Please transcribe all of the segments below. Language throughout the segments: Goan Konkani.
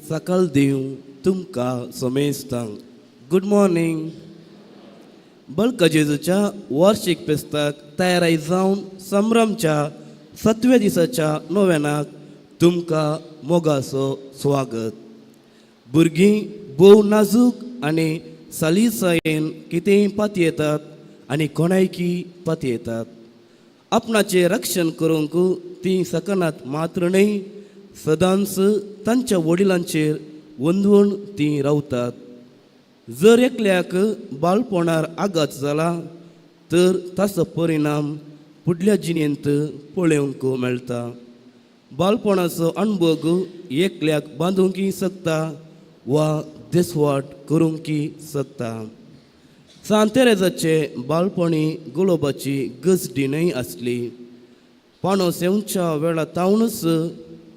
सकाळ दिवं तुमकां समेस्तांक. Good morning. बळका जेजूच्या वार्षिक फेस्ताक तयाराय जावन संभ्रमच्या सातव्या दिसाच्या नोव्यानाक तुमकां मोगाचो स्वागत. भुरगीं भोव नाजूक आनी सालिसायेन कितेंय पातयेतात आनी कोणायकी पातयेतात. आपणाचें रक्षण करूंक तीं शकनात मात्र न्हय, सदांच तांच्या वडिलांचेर वंदवण तीं रावतात. जर एकल्याक बाळपणार आघात जाला तर ताचो परिणाम फुडल्या जिणेंत पळोवंक मेळटा. बाळपणाचो अणभव एकल्याक बांदूंकय शकता वा देसवाट करूंकय शकता. सांत तेरेजाचे बाळपणी गुलोबाची गजडी न्हय आसली. पाणो सेवच्या वेळा तावनच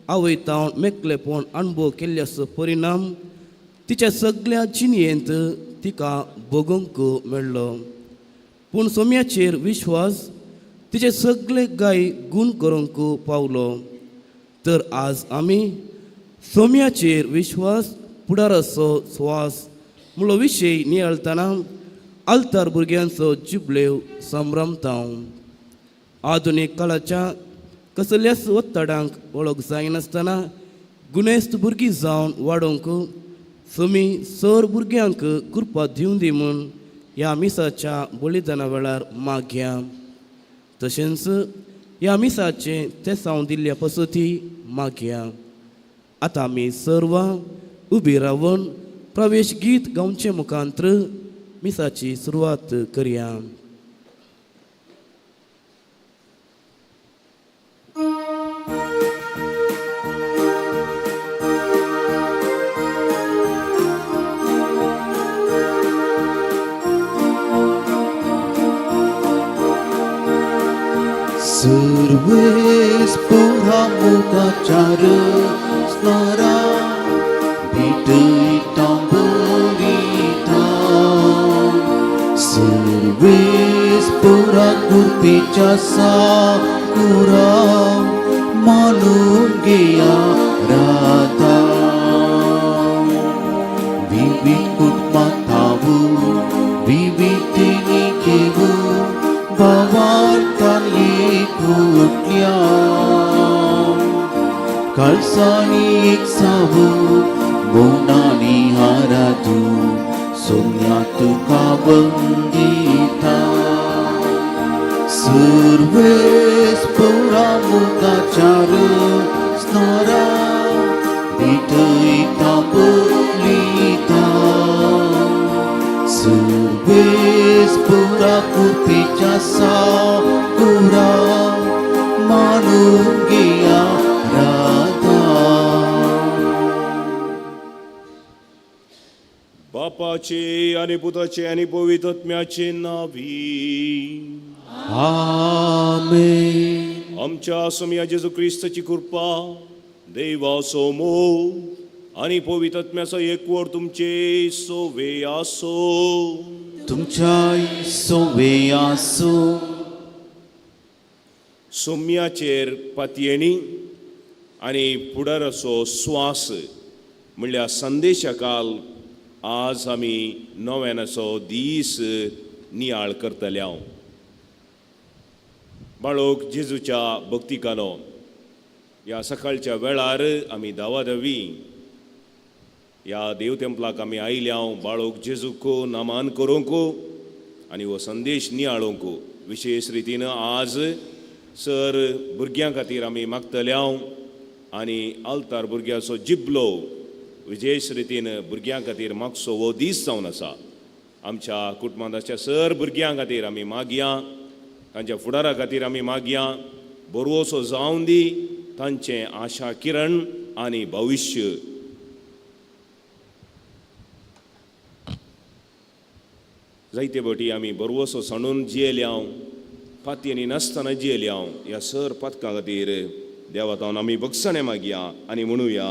आवय तावन मेकळेपण अणभव केल्ल्याचो परिणाम तिच्या सगळ्या जिणेंत तिका भोगूंक मेळ्ळो. पूण सोम्याचेर विश्वास तिचे सगळे गाय गूण करूंक पावलो. तर आज आमी सोम्याचेर विश्वास फुडाराचो स्वास म्हणलो विशय नियाळतना आल्तार भुरग्यांचो जिबलेव संभ्रमता. आधुनीक काळाच्या कसल्याच ಒತ್ತಡಾंक वळख जायनासतना गुणेस्त भुरगीं जावन वाडोवंक सोमी सर भुरग्यांक कृपा दिवं दी म्हूण ह्या मिसाच्या बलिदाना वेळार मागया. तशेंच ह्या मिसाचें तेसांव दिल्ल्या पसती मागया. आतां आमी सर्वां उबी रावन प्रवेश गीत गावचे मुखांत्र मिसाची सुरवात करया. Surves pura mukacar snara भेटयता बरिता. Sarves पुरा कृपेच्या साकुरा मानून घेया राधा. विविध कुटुंबात थावू विविधतेनी घेऊ भावार्थान एकवटल्या. काळसानी एक सावू मौनानी आराधू सोम्या तुका वंदिता. सर्वेस पुरा मुखाचार स्नारा भेटयता बलिता. सर्वेस पुरा कृपेच्या साकुरा मानून घेया राधा. बापाचे आणि पुताचे आणि पवित्र आत्म्याचे नावी. आमेन. आमच्या सोमया जेजू क्रिस्ताची कृपा, देवाचो मोग आणि पवित्र आत्म्याचो एकवट तुमचे सोवे आसो. तुमच्या सोवे आसो. सोम्याचेर पातयेणी आनी फुडाराचो स्वास म्हणल्यार संदेशा काल आज आमी नव्यानाचो दीस नियाळ करतले. हांव बाळोक जेजूच्या भक्तिकानो, ह्या सकाळच्या वेळार आमी धांवाधावी ह्या देव तेंपलाक आमी आयल्या बाळोक जेजूक नमान करूंक आनी हो संदेश नियाळूंक. विशेश रितीन आज सर भुरग्यां खातीर आमी मागतले हांव आनी आल्तार भुरग्याचो जिबलो विशेश रितीन भुरग्यां खातीर मागचो हो दीस जावन आसा. आमच्या कुटुंबाच्या सर भुरग्यां खातीर आमी मागया, तांच्या फुडारा खातीर आमी मागया. बरोसो जावन दी तांचें आशा किरण आनी भविश्य. जायते फावटी आमी बरवसो सांडून जियेले हांव, फातयेनी नासतना जियेले हांव. ह्या सर पातकां खातीर देवा तावन आमी बगसणें मागया आनी म्हणुया,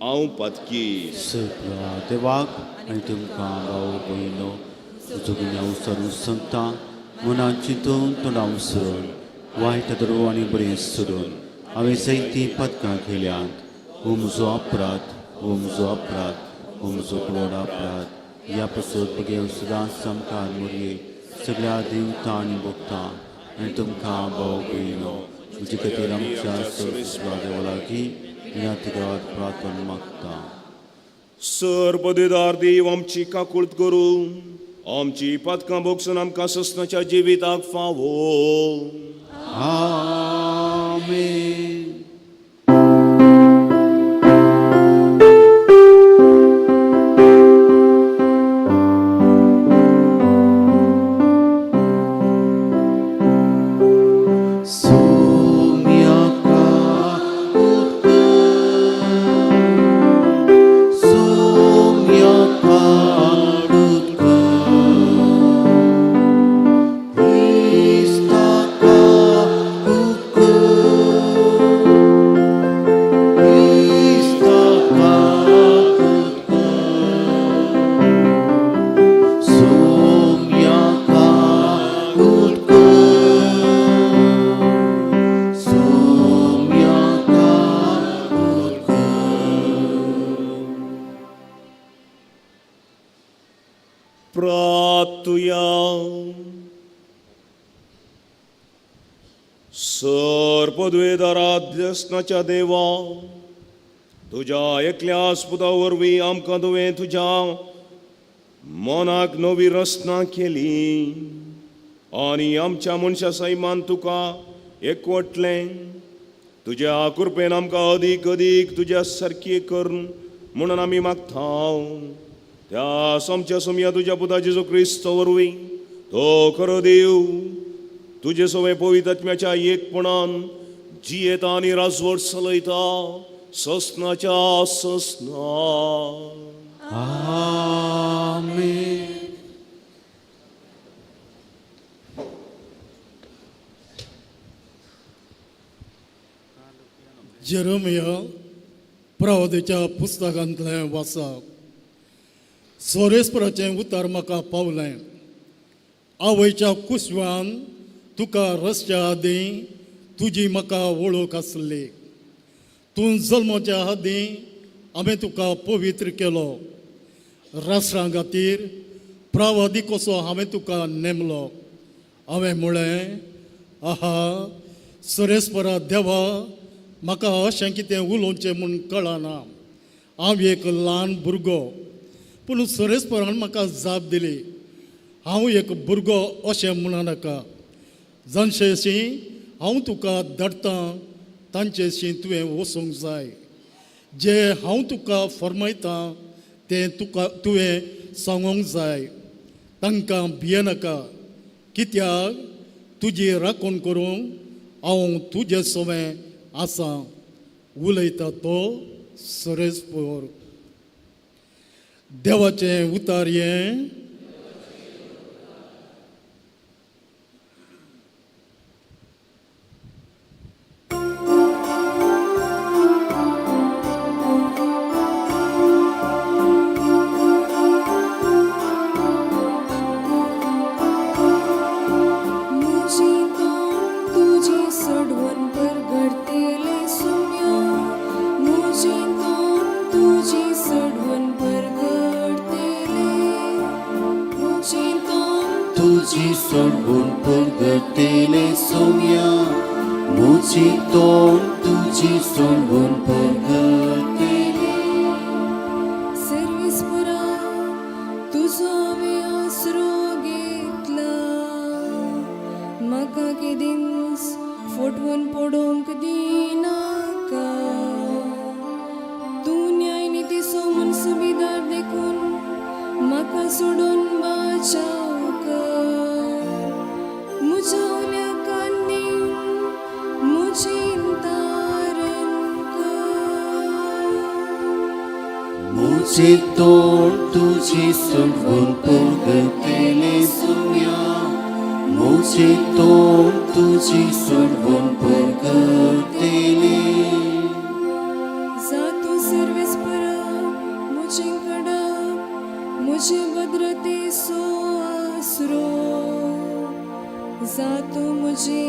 हांव पातकी. सगळ्या देवाक आनी तुमकां भाव भयणो म्हजो गुन्यांव विचारूंक सांगता. मनान चिंतून, तोंडां उसरून, वायट दरो आनी बरें सोडून हांवें जायतीं पदकां केल्यांत. हो म्हजो अपराध, हो म्हजो अपराध, हो म्हजो व्हड अपराध. ह्या पासत बगे सदांच सामकार मोरये सगळ्या देवता आनी भोगता आनी तुमकां भाव भयणो म्हजे खातीर आमच्या सर्वेस्परा देवा लागीं विनंती करात प्रार्थना मागता. सर पदेदार देव आमची काकूळत करूं, आमची पातकां भोगसून आमकां ससनाच्या जिविताक फावो. आमेन. प्रार्थुया. सर पदवेदाराध्यसनाच्या देवा, तुज्या एकल्याच पुता वरवीं आमकां तुवें तुज्या मनाक नवी रचना केली आनी आमच्या मनशा सैमान तुका एकवटलें. तुज्या कृपेन आमकां अदीक अदीक तुज्या सारकी कर म्हणून आमी मागता. त्या आमच्या सोमया तुज्या पुता जेजू क्रिस्त वरवीं, तो खरो देव तुजे सवे पवित्र आत्म्याच्या एकपणान जियेता आनी राजवट चलयता ससनाच्या ससना. आमेन. जेरमिया प्रवादेच्या पुस्तकांतलें वाचप. सोरेस्पराचें उतर म्हाका पावलें. आवयच्या कुसव्यान तुका रसच्या आदीं तुजी म्हाका वळख आसली. तूं जल्माच्या आदीं हांवें तुका पवित्र केलो. राष्ट्रां खातीर प्रवादी कसो हांवें तुका नेमलो. हांवें म्हळें, आहा सरेस्परा देवा, म्हाका अशें कितें उलोवचें म्हूण कळना, हांव एक ल्हान भुरगो. पूण सरेस्परान म्हाका जाप दिली, हांव एक भुरगो अशें म्हणू नाका. जांचेशी हांव तुका धाडटा तांचेशी तुवें वचूंक जाय. जे हांव तुका फर्मायतां तें तुका तुवें सांगूंक जाय. तांकां भियेनाका, कित्याक तुजी राखण करूंक हांव तुजे सवें आसा. उलयता तो सरेस्पर. देवाचें उतार हें. मुजी तोंड तुजी सोडवून परगडतेले सुम्यो, मुजी तोंड तुजी सोडवून परगडतेले, मुजी तोंड तुजी सोडून परगटले सोम्या, मुजी तोंड तुजी सोडून परगटले. सर्वेस्परा तुजो हांवें आसरो घेतला, म्हाका केदींच फटवून पडोवंक दिनाका. तूं न्याय नितीचो म्हूण सुबेदार देखून म्हाका सोडून बाचाव कर. म्हज्या उल्या कांदीन म्हजी तारण कर. मुझे तोंड तुजी सोडून परगटले सोम्या, मुझे तोंड तुजी सोडून परगटले. जातो सर्वेस्परा म्हजे कडक म्हजे भद्रतेचो आसरो, जातो म्हजे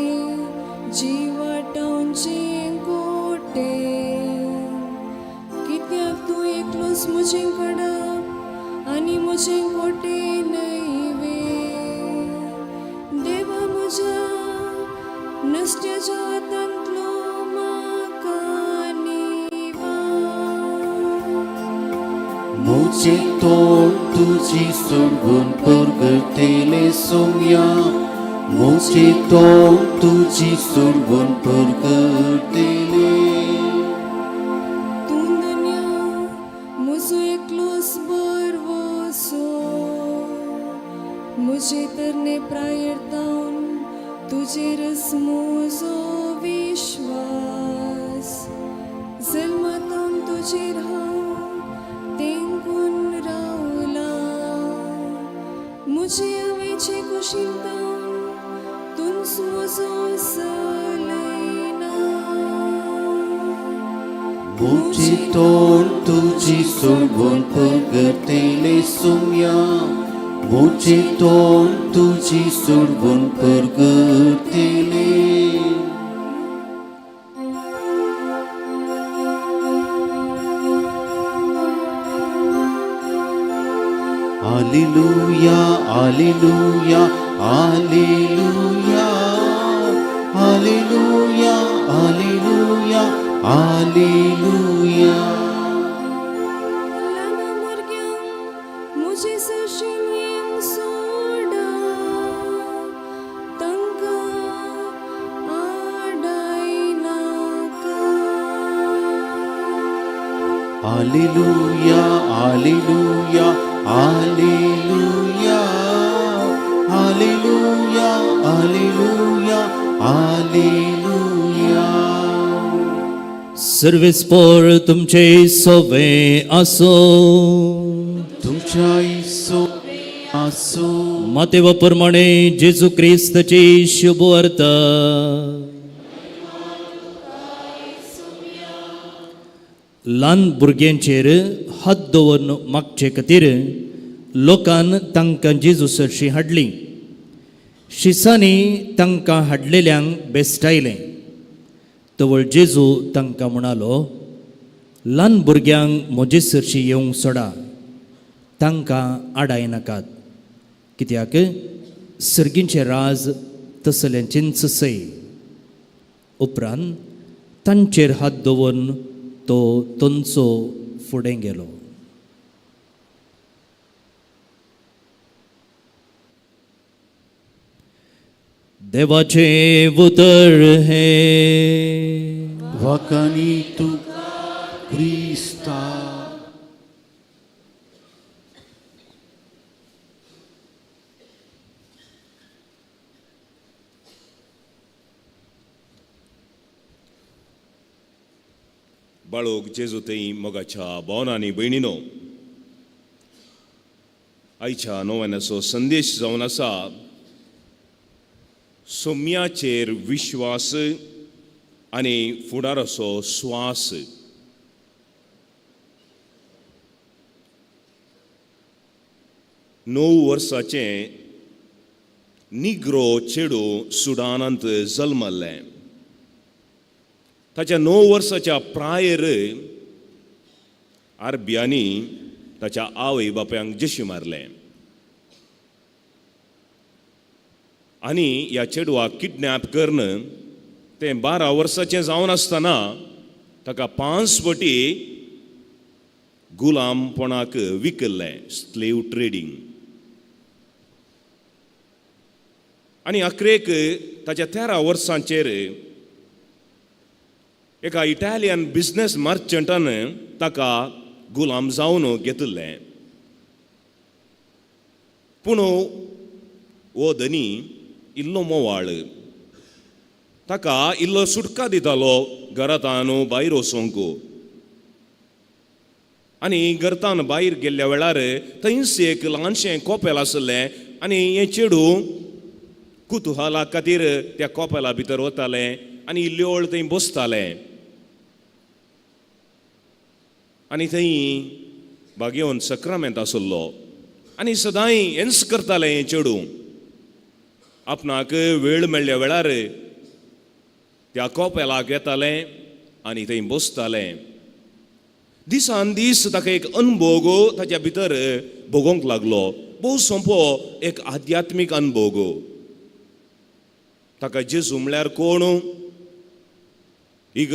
जिवाटावचे कोटे. कित्याक तूं एकलो तुंच म्हजें कडप आनी म्हजें कोटे न्हय देवा म्हज्या नश्ट्याच्या हातांतलो म्हाका निवार. मुझे तोंड तुजी सोडून परगटले सोम्या, मुझे तोंड तुजी सोडून परगटले. तूं धन्या म्हजो एकलोच बरवसो, म्हजे तरणे प्रायेर तावन तुजेरच म्हजो विश्वास. जल्मातावन तुजेर हांव तेंकून रावला, म्हजे आवयचे कुशीन तावन तूंच म्हजो सलयना. मुझे तोंड तुजी सोडून परगटले सोम्या, मुझे तोंड तुजी सोडून परगटले. Alleluia, Alleluia, Alleluia, Alleluia, Alleluia, Alleluia. ल्हान भुरग्यांक म्हजे सरशीं येवंक सोडा, तांकां आडायनाका. Alleluia, Alleluia, Alleluia, Alleluia, Alleluia, Alleluia. सर्वेस्पोर तुमचे सोवे आसो. तुमच्या इसो आसो. मातेवा प्रमाणे जेजू क्रिस्तची शुभवार्ता. ल्हान भुरग्यांचेर हात दवरून मागचे खातीर लोकान तांकां जेजू सरशी हाडली. शिसांनी तांकां हाडलेल्यांक बेस्टायलें. तवळ जेजू तांकां म्हणालो, ल्हान भुरग्यांक म्हजे सरशी येवंक सोडा, तांकां आडाय नाकात, कित्याक सर्गींचें राज तसल्यांचेंच सय. उपरांत तांचेर हात दवरून तो तांचो फुडें गेलो. देवाचें उतर हें. वाखाणी तुका क्रिस्ता. बाळोक जेजू थंय मोगाच्या भावना आनी भयणीनो, आयच्या नव्यानाचो संदेश जावन आसा सोम्याचेर विश्वास आनी फुडाराचो स्वास. 9 वर्साचें निग्रो चेडूं सुडानांत जल्मल्लें. ताच्या 9 वर्साच्या प्रायेर आरब्यांनी ताच्या आवय बापायांक जशी मारलें आनी ह्या चेडवाक किडनॅप करून तें 12 वर्साचें जावन आसतना ताका पांच पटी गुलामपणाक विकल्लें, स्लेव ट्रेडींग. आनी अखरेक ताच्या 13 वर्सांचेर एका इटालियन बिझनेस मर्चंटान ताका गुलाम जावन घेतिल्लें. पूण हो धनी इल्लो मोवाळ, ताका इल्लो सुटका दितालो घरांत भायर वचोंक. आनी घरांत भायर गेल्ल्या वेळार थंयच एक ल्हानशें कोपेल आसलें आनी हें चेडूं कुतुहला खातीर त्या कोपेला भितर वतालें आनी इल्ल्यो थंय बसतालें आनी थंय बागेवन सक्रामेंत आसलो. आनी सदांय हेंच करतालें हें चेडूं, आपणाक वेळ मेळ्ळ्या वेळार त्या कोपेलाक येतालें आनी थंय बसतालें. दिसान दीस ताका एक अनभोग ताच्या भितर भोगोवंक लागलो. भोव सोंपो एक आध्यात्मीक अनभोग. ताका जेजू म्हळ्यार कोण, एक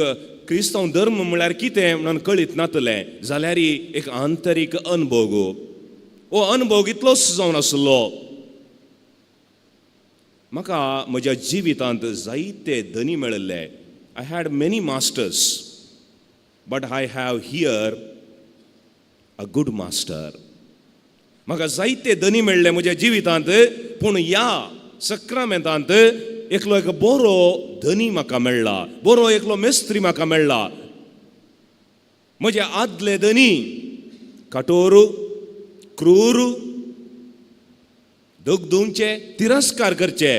क्रिस्तांव धर्म म्हळ्यार कितें म्हणून कळीत नातलें जाल्यार एक आंतरीक अनभोग. हो अनभोग इतलोच जावन आसलो. म्हाका म्हज्या जिवितांत जायते धनी मेळिल्ले. I had many masters, but I have here a good master. म्हाका जायते धनी मेळ्ळे म्हज्या जिवितांत, पूण ह्या सक्रामेंतांत एकलो एक बरो धनी म्हाका मेळ्ळा, बरो एकलो मेस्त्री म्हाका मेळ्ळा. म्हजे आदले धनी कठोर, क्रूर, दगदुवचे, तिरस्कार करचे,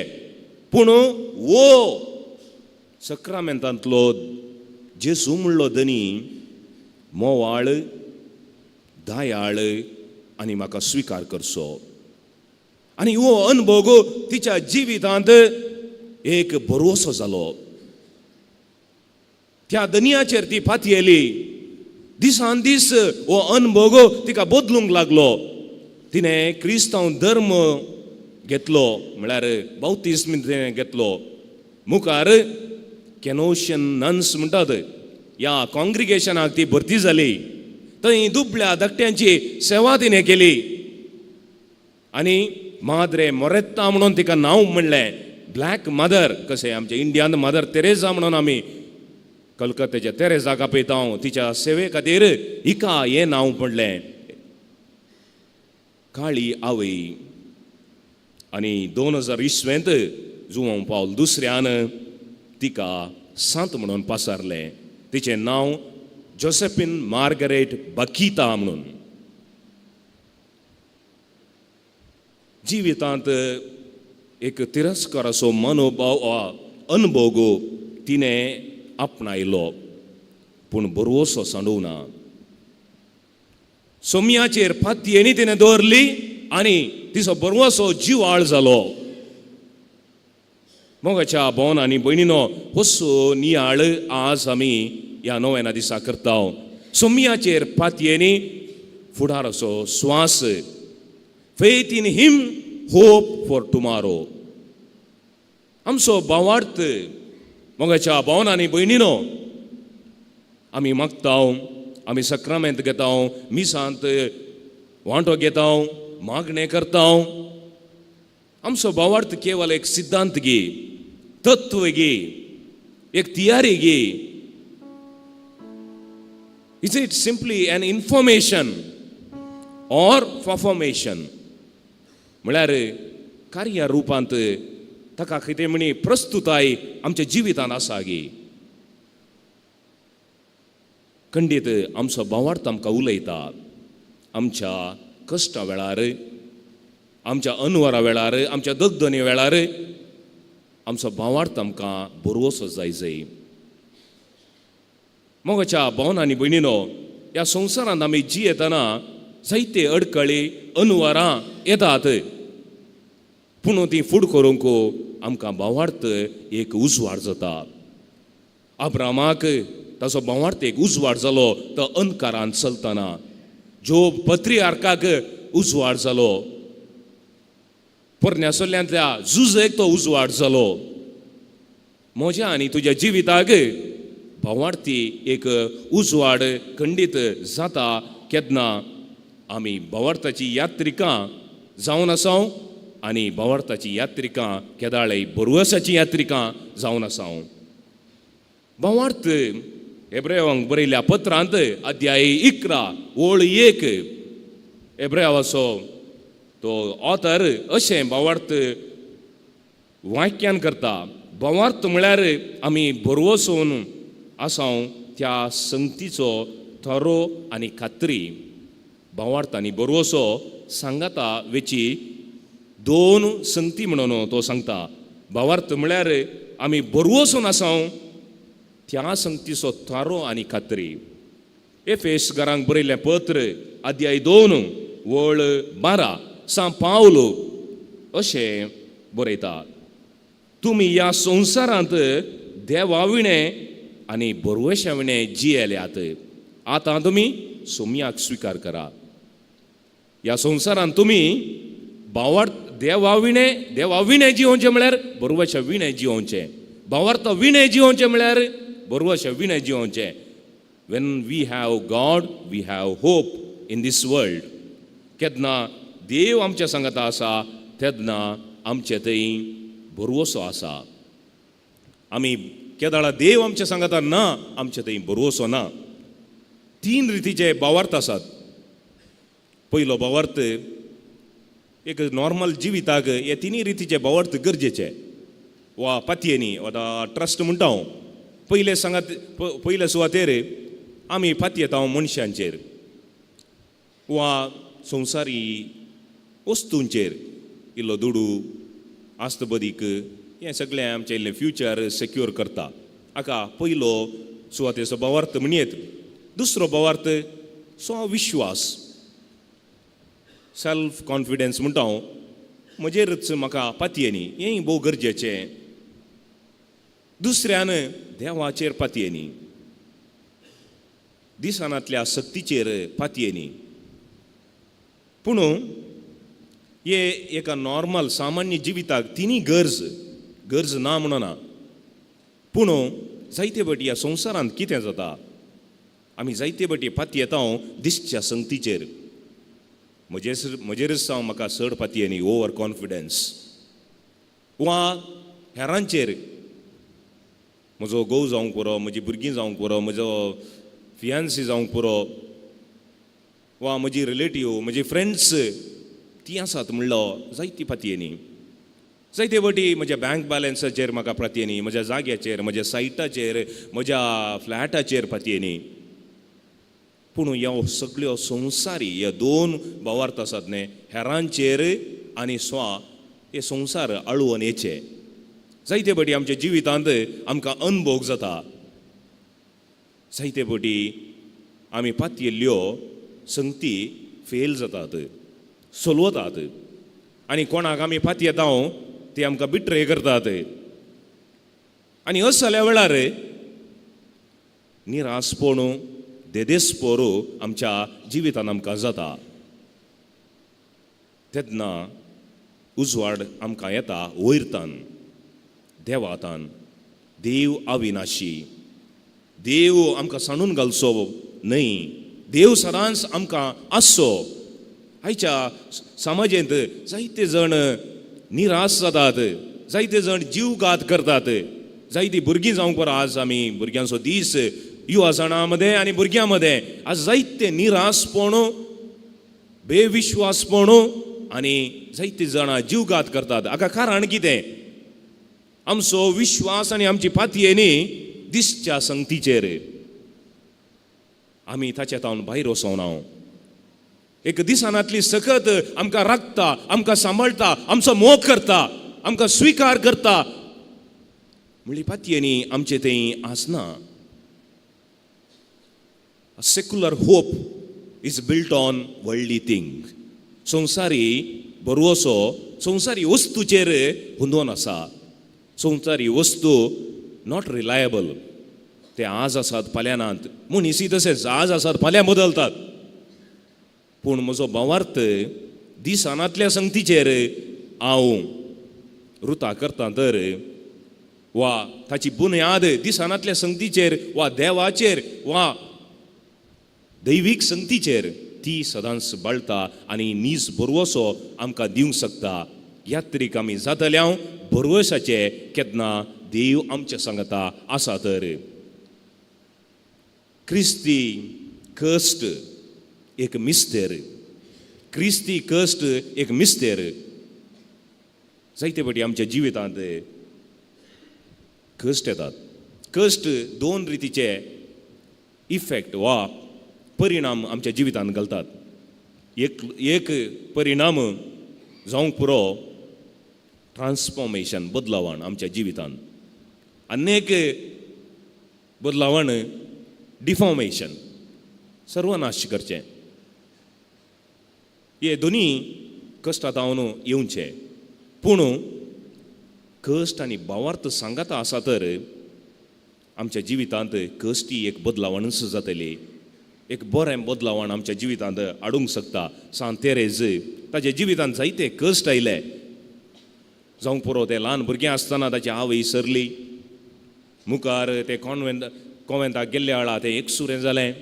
पूण वो सक्रामेंतांतलो जेजू म्हणलो धनी मोवाळ, दयाळ आनी म्हाका स्विकार करचो. आनी हो अनभोग तिच्या जिवितांत एक भरवसो जालो. त्या दनियाचेर ती फातयेली. दिसान दीस हो अनभोग तिका बदलूंक लागलो. तिणें क्रिस्तांव धर्म घेतलो, म्हळ्यार बावतीस्म तिणें घेतलो. मुखार कॅनोशियन नन्स म्हणटात ह्या कॉंग्रिगेशनाक ती भरती जाली. थंय दुबळ्या धाकट्यांची सेवा तिणें केली आनी माद्रे मोरेत्ता म्हणून तिका नांव म्हणलें. ब्लॅक मदर, कशें आमच्या इंडियान मदर तेरेजा म्हणून आमी कलकत्त्याच्या तेरेजाक आपयता, तिच्या सेवे खातीर हिका हें नांव पडलें, काळी आवय. आनी 2000 इसवेंत जुवांव पावल दुसऱ्यान तिका सांत म्हणून पासारलें. तिचें नांव जोसेफीन मार्गरेट बकीता म्हणून. जिवितांत एक तिरस्काराचो मनोभाव अनभोग तिणें आपणायलो, पूण बरोसो सांडूना. सोम्याचेर फातयेनी तिणें दवरली आनी तिचो बरवसो जिवाळ जालो. मोगाच्या भोवन आनी भयणीनो, होसो नियाळ आज आमी ह्या नव्याना दिसा करता. सोम्याचेर फातयेनी फुडाराचो स्वास. Faith in him, hope for tomorrow. आमचो भावार्थ मोगाच्या भोवन आनी भयणीनो, आमी मागता, आमी सक्रामेंत घेता, मिसांत वांटो घेता, मागणें करता. आमचो भावार्थ केवल एक सिद्धांत गी, तत्व गी, एक तियारी गी. Is it simply an information or performation? म्हळ्यार कार्य रुपांत ताका कितें म्हणी प्रस्तुताय आमच्या जिवितांत आसा गी. खंडीत आमचो भावार्थ आमकां उलयता. आमच्या कश्टा वेळार, आमच्या अनवरा वेळार, आमच्या दगदनी वेळार आमचो भावार्थ आमकां बरोसो जाय जाय. मोगाच्या भावन आनी भयणीनो, ह्या संवसारांत आमी जियेतना जायते अडकळी अनवरां येतात, पूण ती फूड करूंक आमकां भावार्थ एक उजवाड जाता. अब्रामाक ताचो भावार्थ एक उजवाड जालो तो अंधकारान चलतना. जो पत्रियार्काक उजवाड जालो, पोरण्या सल्ल्यांतल्या जुजेक तो उजवाड जालो. म्हज्या आनी तुज्या जिविताक भावार्थी एक उजवाड खंडीत जाता केन्ना आमी भावार्थाची यात्रिकां जावन आसाव आनी भावार्थाची यात्रिकां केदाळे बरवसाची यात्रिकां जावन आसाव. भावार्थ एब्रेवांक बरयल्या पत्रांत अध्याय 11 ओळ 1 एब्रेवाचो तो ऑथर अशें भावार्थ वाक्यान करता. भावार्थ म्हळ्यार आमी बरवसून आसाव त्या संगतीचो थरो आनी खात्री. भावार्थ आनी बरवसो सांगाता वेची दोन संगती म्हणून तो सांगता. भावार्थ म्हळ्यार आमी बरवसून आसाव त्या संगतीचो थारो आनी खात्री. एफेस घरांक बरयल्लें पत्र अध्याय 2 वळ 12 सां पावलो अशें बरयता, तुमी ह्या संवसारांत देवा विणें आनी बरवशा विणें जियेल्यात. आतां तुमी सोमयाक स्विकार करा. ह्या संवसारान तुमी भावार्थ देवा विणे, देवा विणे जियोवचें म्हळ्यार बरोवच्या विणे जियोवचें, भावार्थ विणे जियोवचें म्हळ्यार बरोवच्या विणे जियोवचें. When we have God we have hope in this world. केन्ना देव आमच्या सांगाता आसा तेन्ना आमचे थंय भरवसो आसा. आमी केदाळा देव आमच्या सांगाता ना, आमचे थंय भरवसो ना. तीन रितीचे भावार्थ आसात. पयलो भावार्थ एक नॉर्मल जिविताक हे तिनूय रितीचे भावार्थ गरजेचे वा पातयेनी वा ट्रस्ट म्हणटा हांव. पयले सांगात, पयले सुवातेर आमी पातयेता मनशांचेर वा संवसारी वस्तूंचेर, इल्लो दुडू आस्त बदीक हें सगळें आमचें इल्लें फ्युचर सेक्योर करता. हाका पयलो सुवातेचो भावार्थ म्हणयेत. दुसरो भावार्थ स्वविश्वास, सेल्फ कॉन्फिडन्स म्हणटा हांव, म्हजेरच म्हाका पातयेनी, हेंय भोव गरजेचें. दुसऱ्यान देवाचेर पातयेनी, दिसनातल्या सक्तीचेर पातयेनी. पूण हे एका नॉर्मल सामान्य जिविताक तिनूय गरज, गरज ना म्हणना, पूण जायते फावटी ह्या संवसारांत कितें जाता, आमी जायते फावटी पातयेता दिसच्या संगतीचेर. म्हजेरच हांव म्हाका चड पातयेनी, ओवर कॉन्फिडन्स, वा हेरांचेर, म्हजो घोव जावंक पुरो, म्हजी भुरगीं जावंक पुरो, म्हजो फियान्सी जावंक पुरो, वा म्हजी रिलेटीव, म्हजी फ्रेंड्स ती आसात म्हणलो जायती पातयेनी. जायते फावटी म्हज्या बँक बॅलन्साचेर म्हाका पातयेनी, म्हज्या जाग्याचेर, म्हज्या सायटाचेर, म्हज्या फ्लॅटाचेर पातयेनी. पूण ह्यो सगळ्यो संवसारी ह्यो दोन भावार्थ आसात न्ही, हेरांचेर आनी स्वा, हे संवसार आळवण येचे. जायते फावटी आमच्या जिवितांत आमकां अनभोग जाता. जायते फावटी आमी पातयेल्ल्यो संगती फेल जातात, सोलवतात, आनी कोणाक आमी पातयेता ती आमकां बिट्रे करतात. आनी अशें जाल्या वेळार निरासपण, देदेस्पोर आमच्या जिवितान आमकां जाता. तेन्ना उजवाड आमकां येता वयरतान, देवातान. देव अविनाशी, देव आमकां सांडून घालचो न्हय, देव सदांच आमकां आसचो. आयच्या समाजेंत जायते जाण निराश जातात, जायते जाण जीवघात करतात, जायतीं भुरगीं जावंक बरो. आज आमी भुरग्यांचो दीस, युवा जाणां मदें आनी भुरग्यां मदें आज जायते निराशपण, बेविश्वासपण आनी जायतीं जाणां जीवघात करतात. हाका कारण कितें? आमचो विश्वास आनी आमची पातयेनी दिसच्या संगतीचेर, आमी ताच्या तावन भायर वचोना. एक दिसनातली सकत आमकां राखता, आमकां सांबाळटा, आमचो मोग करता, आमकां स्विकार करता म्हणली पातयेनी आमचे थंय आसना. Secular hope is built on worldly thing. संवसारी भरवसो संवसारी वस्तूचेर हुंदोन आसा. संवसारी वस्तू not reliable. ते आज आसात फाल्यां नात. मनीसय तशेंच, आज आसात फाल्यां बदलतात. पूण म्हजो भावार्थ दिसनातल्या संगतीचेर हांव रुता करता तर, वा ताची बुन्याद दिसनातल्या संगतीचेर वा देवाचेर वा दैवीक संगतीचेर, ती सदांच बाळटा आनी नीज भरवसो आमकां दिवंक शकता. यात्रीक आमी जातले हांव भरवसाचे केन्ना देव आमच्या सांगता आसा तर. क्रिस्ती कश्ट एक मिस्तेर, क्रिस्ती कश्ट एक मिस्तेर. जायते फावटी आमच्या जिवितांत कश्ट येतात. कश्ट दोन रितीचे इफेक्ट वा परिणाम आमच्या जिवितांत घालतात. एक एक परिणाम जावंक पुरो ट्रान्सफॉर्मेशन, बदलावण आमच्या जिवितांत, आनी एक बदलावण डिफॉर्मेशन, सर्वनाश करचें. हे दोनी कश्टांत हांव येवचे. पूण कश्ट आनी भावार्थ सांगाता आसा तर आमच्या जिवितांत कश्टी एक बदलावणच जातली. एक बरें बदलावण आमच्या जिवितांत हाडूंक शकता. सांत तेरेज ताच्या जिवितांत जायते कश्ट आयले. जावंक पुरो तें ल्हान भुरगें आसतना ताची आवय सरली. मुखार ते कॉन्वेंटाक गेल्ल्या वेळार तें एकसुरें जालें.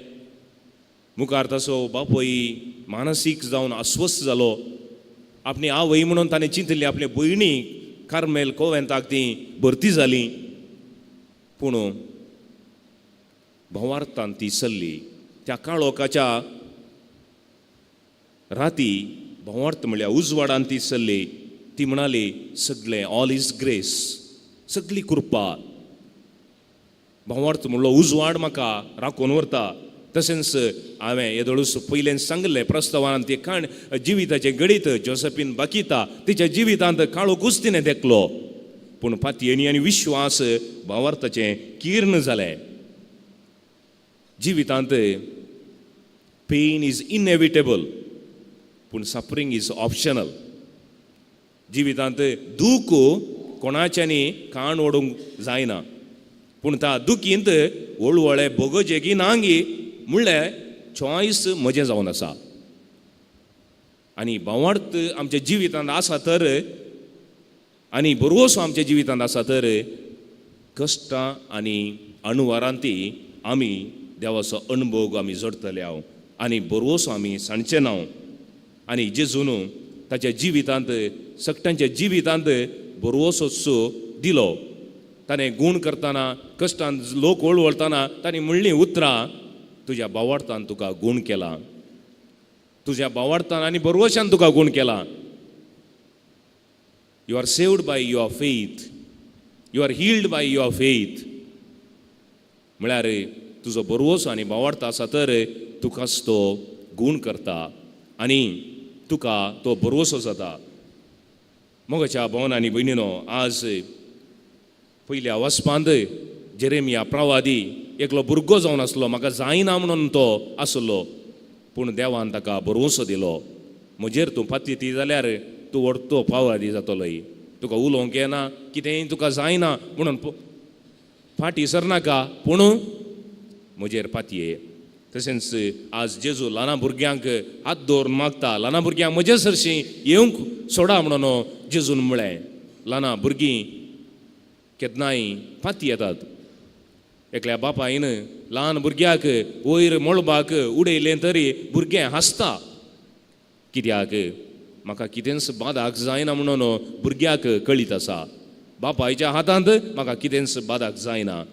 मुखार ताचो बापूय मानसीक जावन अस्वस्थ जालो. आपली आवय म्हणून ताणें चिंतिल्ली आपले भयणी कार्मेल कोवेंताक ती भरती जाली. पूण भोंवार्थान ती सरली. त्या काळोखाच्या राती भोंवार्थ म्हणल्यार उजवाडान ती सरली. ती म्हणाली सगळें ऑल is grace, सगळी कृपा. भोंवार्थ म्हणलो उजवाड म्हाका राखून व्हरता. तशेंच हांवें येदोळूच पयल्यान सांगलें प्रस्तावान ती काण जिविताचें गणीत जोसेफीन बाकिता तिच्या जिवितांत काळोखूच तिणें देखलो. पूण पातयेनी आनी विश्वास भावार्थाचें कीर्ण जालें. जिवितांत पेन is inevitable, पूण सफरींग is optional. जिवितांत दूख कोणाच्यांनी काण ओडूंक जायना, पूण त्या दुखींत वळवळे बोगोजेगी नांगी म्हणलें चॉयस म्हजें जावन आसा. आनी भावार्थ आमच्या जिवितांत आसा तर आनी बरोसो आमच्या जिवितांत आसा तर कश्टां आनी अणुवारांती आमी देवाचो अणभोग आमी जोडटले हांव आनी बरोसो आमी सांडचे ना. आनी जेजून ताच्या जिवितांत सगळ्यांच्या जिवितांत बरोसो दिलो. ताणें गूण करतना कश्टान लोक वळवळतना ताणें म्हणलीं उतरां, तुज्या भावार्थान तुका गूण केला, तुज्या भावार्थान आनी बरवशान तुका गूण केला. You are saved by your faith, you are healed by your faith. म्हळ्यार तुजो बरवसो आनी भावार्थ आसा तर तुकाच तो गूण करता आनी तुका तो बरवसो जाता. मोगाच्या भोवन आनी भयणीनो, आज पयल्या वचपांत जेरेमिया प्रवादी एकलो भुरगो जावन आसलो, म्हाका जायना म्हणून तो आसलो, पूण देवान ताका भरवंसो दिलो. म्हजेर तूं पातयेती जाल्यार तूं व्हडतो पावादी जातलोय, तुका उलोवंक येना, कितेंय तुका जायना म्हणून फाटीं सरनाका, पूण म्हजेर पातये. तशेंच आज जेजू ल्हान भुरग्यांक हात दवरून मागता, ल्हान भुरग्यांक म्हजे सरशीं येवंक सोडा म्हणून जेजून म्हळें. ल्हान भुरगीं केन्नाय फाती येतात. एकल्या बापायन ल्हान भुरग्याक वयर मळबाक उडयलें तरी भुरगें हांसता, कित्याक म्हाका कितेंच बादाक जायना म्हणून भुरग्याक कळीत आसा. बापायच्या हातांत म्हाका कितेंच बादाक जायना,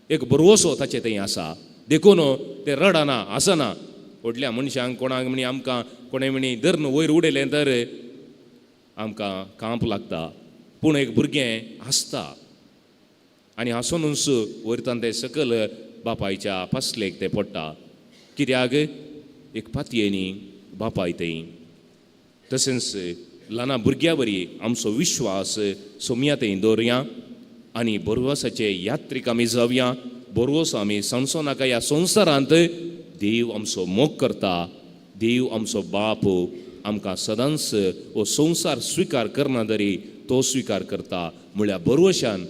एक बरवसो ताचे थंय आसा, देखून तें रडना आसना. व्हडल्या मनशांक कोणाक म्हणी आमकां कोणें म्हणी धरून वयर उडयलें तर आमकां कांप लागता, पूण एक भुरगें हांसता आनी हांसोनूच वयरतान तें सकयल बापायच्या पासलेक तें पडटा, कित्याक एक पातयेनी बापाय थंय. तशेंच ल्हान भुरग्या वरी आमचो विश्वास सोमया थंय दवरुया आनी बरवसाचे यात्रीक आमी जावया. बरवसो आमी सांगचो नाका ह्या संवसारांत देव आमचो मोग करता, देव आमचो बाप आमकां सदांच हो संवसार स्विकार करना तरी तो स्विकार करता. म्हळ्यार बरवशान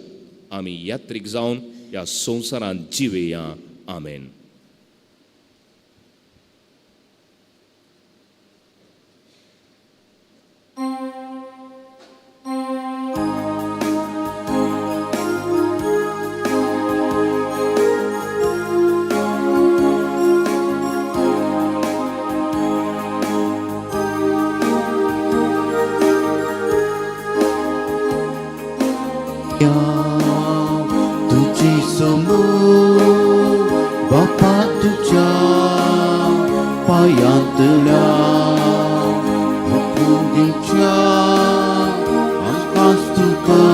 आमी यात्रीक जावन ह्या संवसारांत जिवेया. आमेन. तुझी समोर बापा तुझ्या पायांतल्या हुकूम दिवच्या आमकांच तुका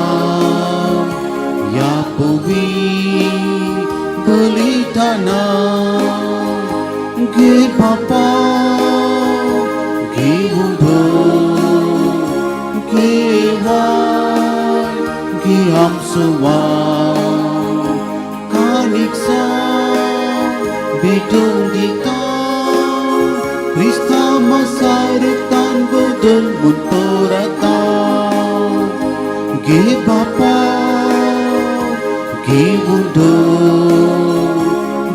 ह्या पवी बलिदाना घे बापा घेऊन घे वाय घे आमचो वाव कानिकसा भेटून दिता क्रिस्ता मसारतान बदल म्हूण परता घे बापा घेऊन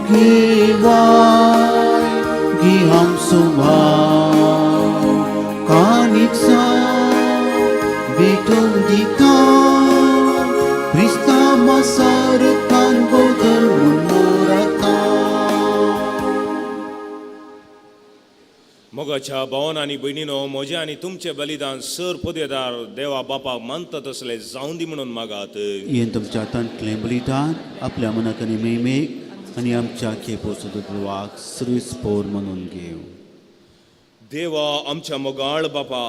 घे वाय क्रिस्तांवा सारकान बदल म्हूण मोराता. मोगाच्या भावन आनी भयणीनो, म्हजें आनी तुमचें बलिदान सर पदवेदार देवा बापाक मानता तसलें जावं दी म्हणून मागात. येन तुमच्या हातांतलें बलिदान आपल्या मनाक आनी मेमेक आनी आमच्या खेपो देवाक सर्वीस पोर म्हणून घेवं. देवा आमच्या मोगाळ बापा,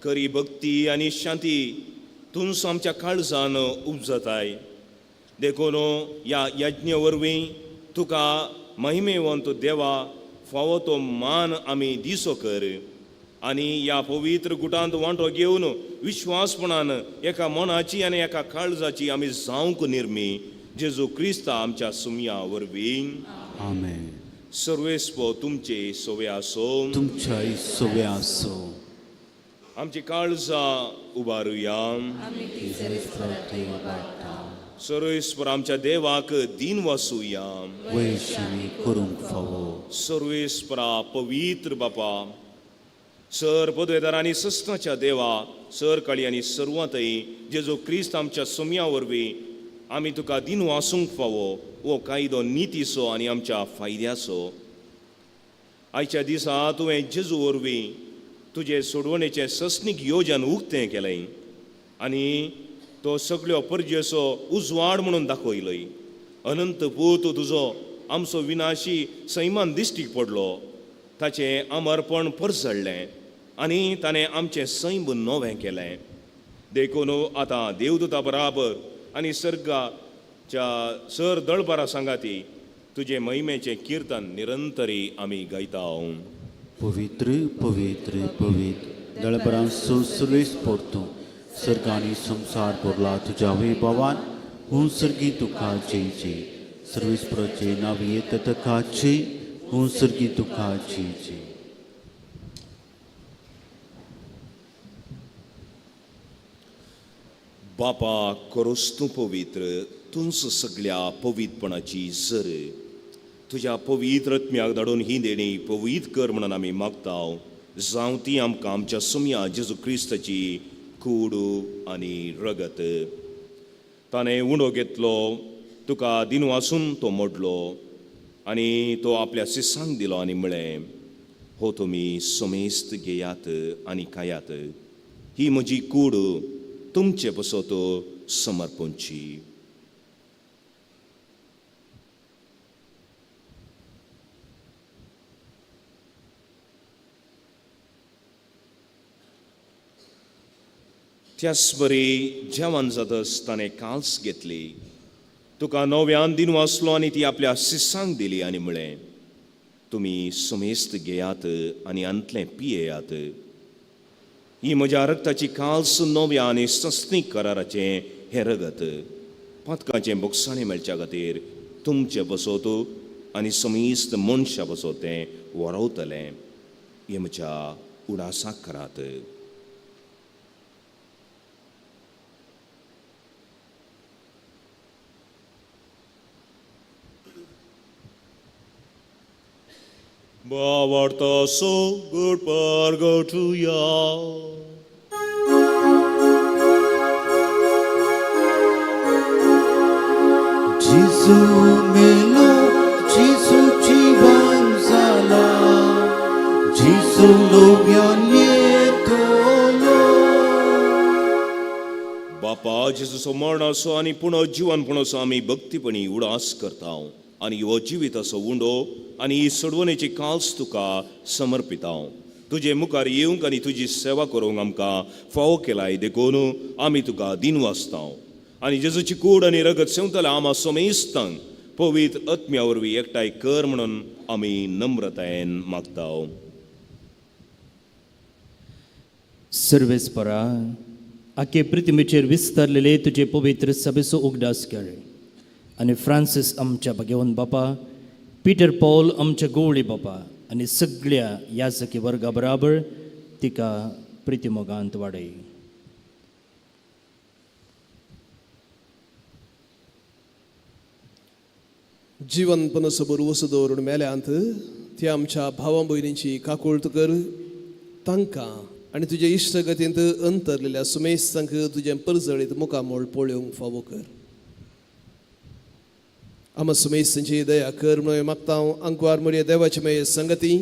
करी भक्ती आनी शांती तुमचो आमच्या काळजान उपजताय, देखून ह्या यज्ञ वरवीं तुका महिमेवंत देवा फावो तो मान आमी दिसो कर आनी ह्या पवित्र गुटांत वांटो घेवन विश्वासपणान एका मनाची आनी एका काळजाची आमी जावंक निर्मी, जेजू क्रिस्ता आमच्या सुमया वरवीं. आमेन. सर्वेस्पो तुमचे सोवे आसो. तुमच्या सोवे आसो. आमची काळजां उबारुया. सर्वेस्पर आमच्या देवाक दीन वासुया. वैशिणी करूंक फावो. सर्वेस्परा पवित्र बापा, सर पदवेदार आनी सस्नाच्या देवा, सर काळी आनी सर्वांतय जेजू क्रिस्त आमच्या सुमया वरवीं आमी तुका दीन वासूंक फावो हो कायदो नितीचो आनी आमच्या फायद्याचो. आयच्या दिसा तुवें जेजू वरवीं तुजे सोडवणेचें सस्नीक योजन उक्तें केलें आनी तो सगळ्यो परजेचो उजवाड म्हणून दाखयलोय. अनंत पूत तुजो आमचो विनाशी सैमान दिश्टीक पडलो, ताचें अमरपण परजळ्ळें आनी ताणें आमचें सैम नवें केलें. देखून आतां देवदूता बराबर आनी सर्गाच्या सर दळबारा सांगाती तुजें महिमेचें किर्तन निरंतरी आमी गायता. पवित्र पवित्र पवित्र दळबरां सुर्वेस पोरतूं सर्ग आनी संवसार भरला तुज्या वैभवान. हूं सर्गी तुका जय जय. सर्वेस्पराचे नांव येता तुका जय. हूं सर्गी तुका जय जय. बापा, करोस तूं पवित्र तुंच सगळ्या पवित्रपणाची जर तुज्या पवित्र आत्म्याक धाडून ही देणी पवित्र कर म्हणून आमी मागता, जावं ती आमकां आमच्या सुमया जेजू क्रिस्ताची कूड आनी रगत. ताणें उंडो घेतलो, तुका दिनवासून तो मोडलो आनी तो आपल्या शिसांक दिलो आनी म्हळें, हो तुमी समेस्त घेयात आनी खायात, ही म्हजी कूड तुमचे पसत समर्पणची. त्याच बरी जेवण जातच ताणें काल्स घेतली, तुका नव्यान दिन वाचलो आनी ती आपल्या शिसांक दिली आनी म्हळें, तुमी समेस्त घेयात आनी अंतलें पियेयात, ही म्हज्या रक्ताची काल्स नव्या आनी सस्नीक कराराचें हें रगत पातकाचें बोगसाणें मेळच्या खातीर तुमचें बसोत आनी समेस्त मनशां बसोत तें वरवतलें. हें म्हज्या उडासाक करात. भावार्थ so good परगटुया. जेजू मेलो, जेजू जिवन जाला, जेजू लोव्यान येतलो. बापा, जेजूचो मरणाचो आनी पुनर्जिवनपणाचो आमी भक्तीपणी उडास करता आनी हो जिविताचो उंडो आनी ही सोडवणेची काल्स तुका समर्पिता. तुजे मुखार येवंक आनी तुजी सेवा करूंक आमकां फावो केलाय, देखून आमी तुका दिनवासता आनी जेजूची कूड आनी रगत सेवतले आमा समेस्तांक पवित्र आत्म्या वरवीं एकठांय कर म्हणून आमी नम्रतायेन मागता. सर्वेस्परा, आखे पृथ्वीचेर विस्तारलेले तुजे पवित्र सभेचो उगडास कर आनी फ्रांसीस आमच्या भगवंत बापा, पीटर पॉल आमच्या गोवळी बापा आनी सगळ्या याजकी वर्गा बराबर तिका प्रितीमोगांत वाडय. जिवन पनसबर वस दवरून मेल्यांत ती आमच्या भावा भयणींची काकुळट कर. तांकां आनी तुजे इश्टगतींत अंतरलेल्या सुमेस्तांक तुजें परजळीत मुखामोळ पळोवंक फावो कर. आमा सुमेस्तांची दया कर म्हणून मागता. आंकवार मरिया देवाची मेय संगती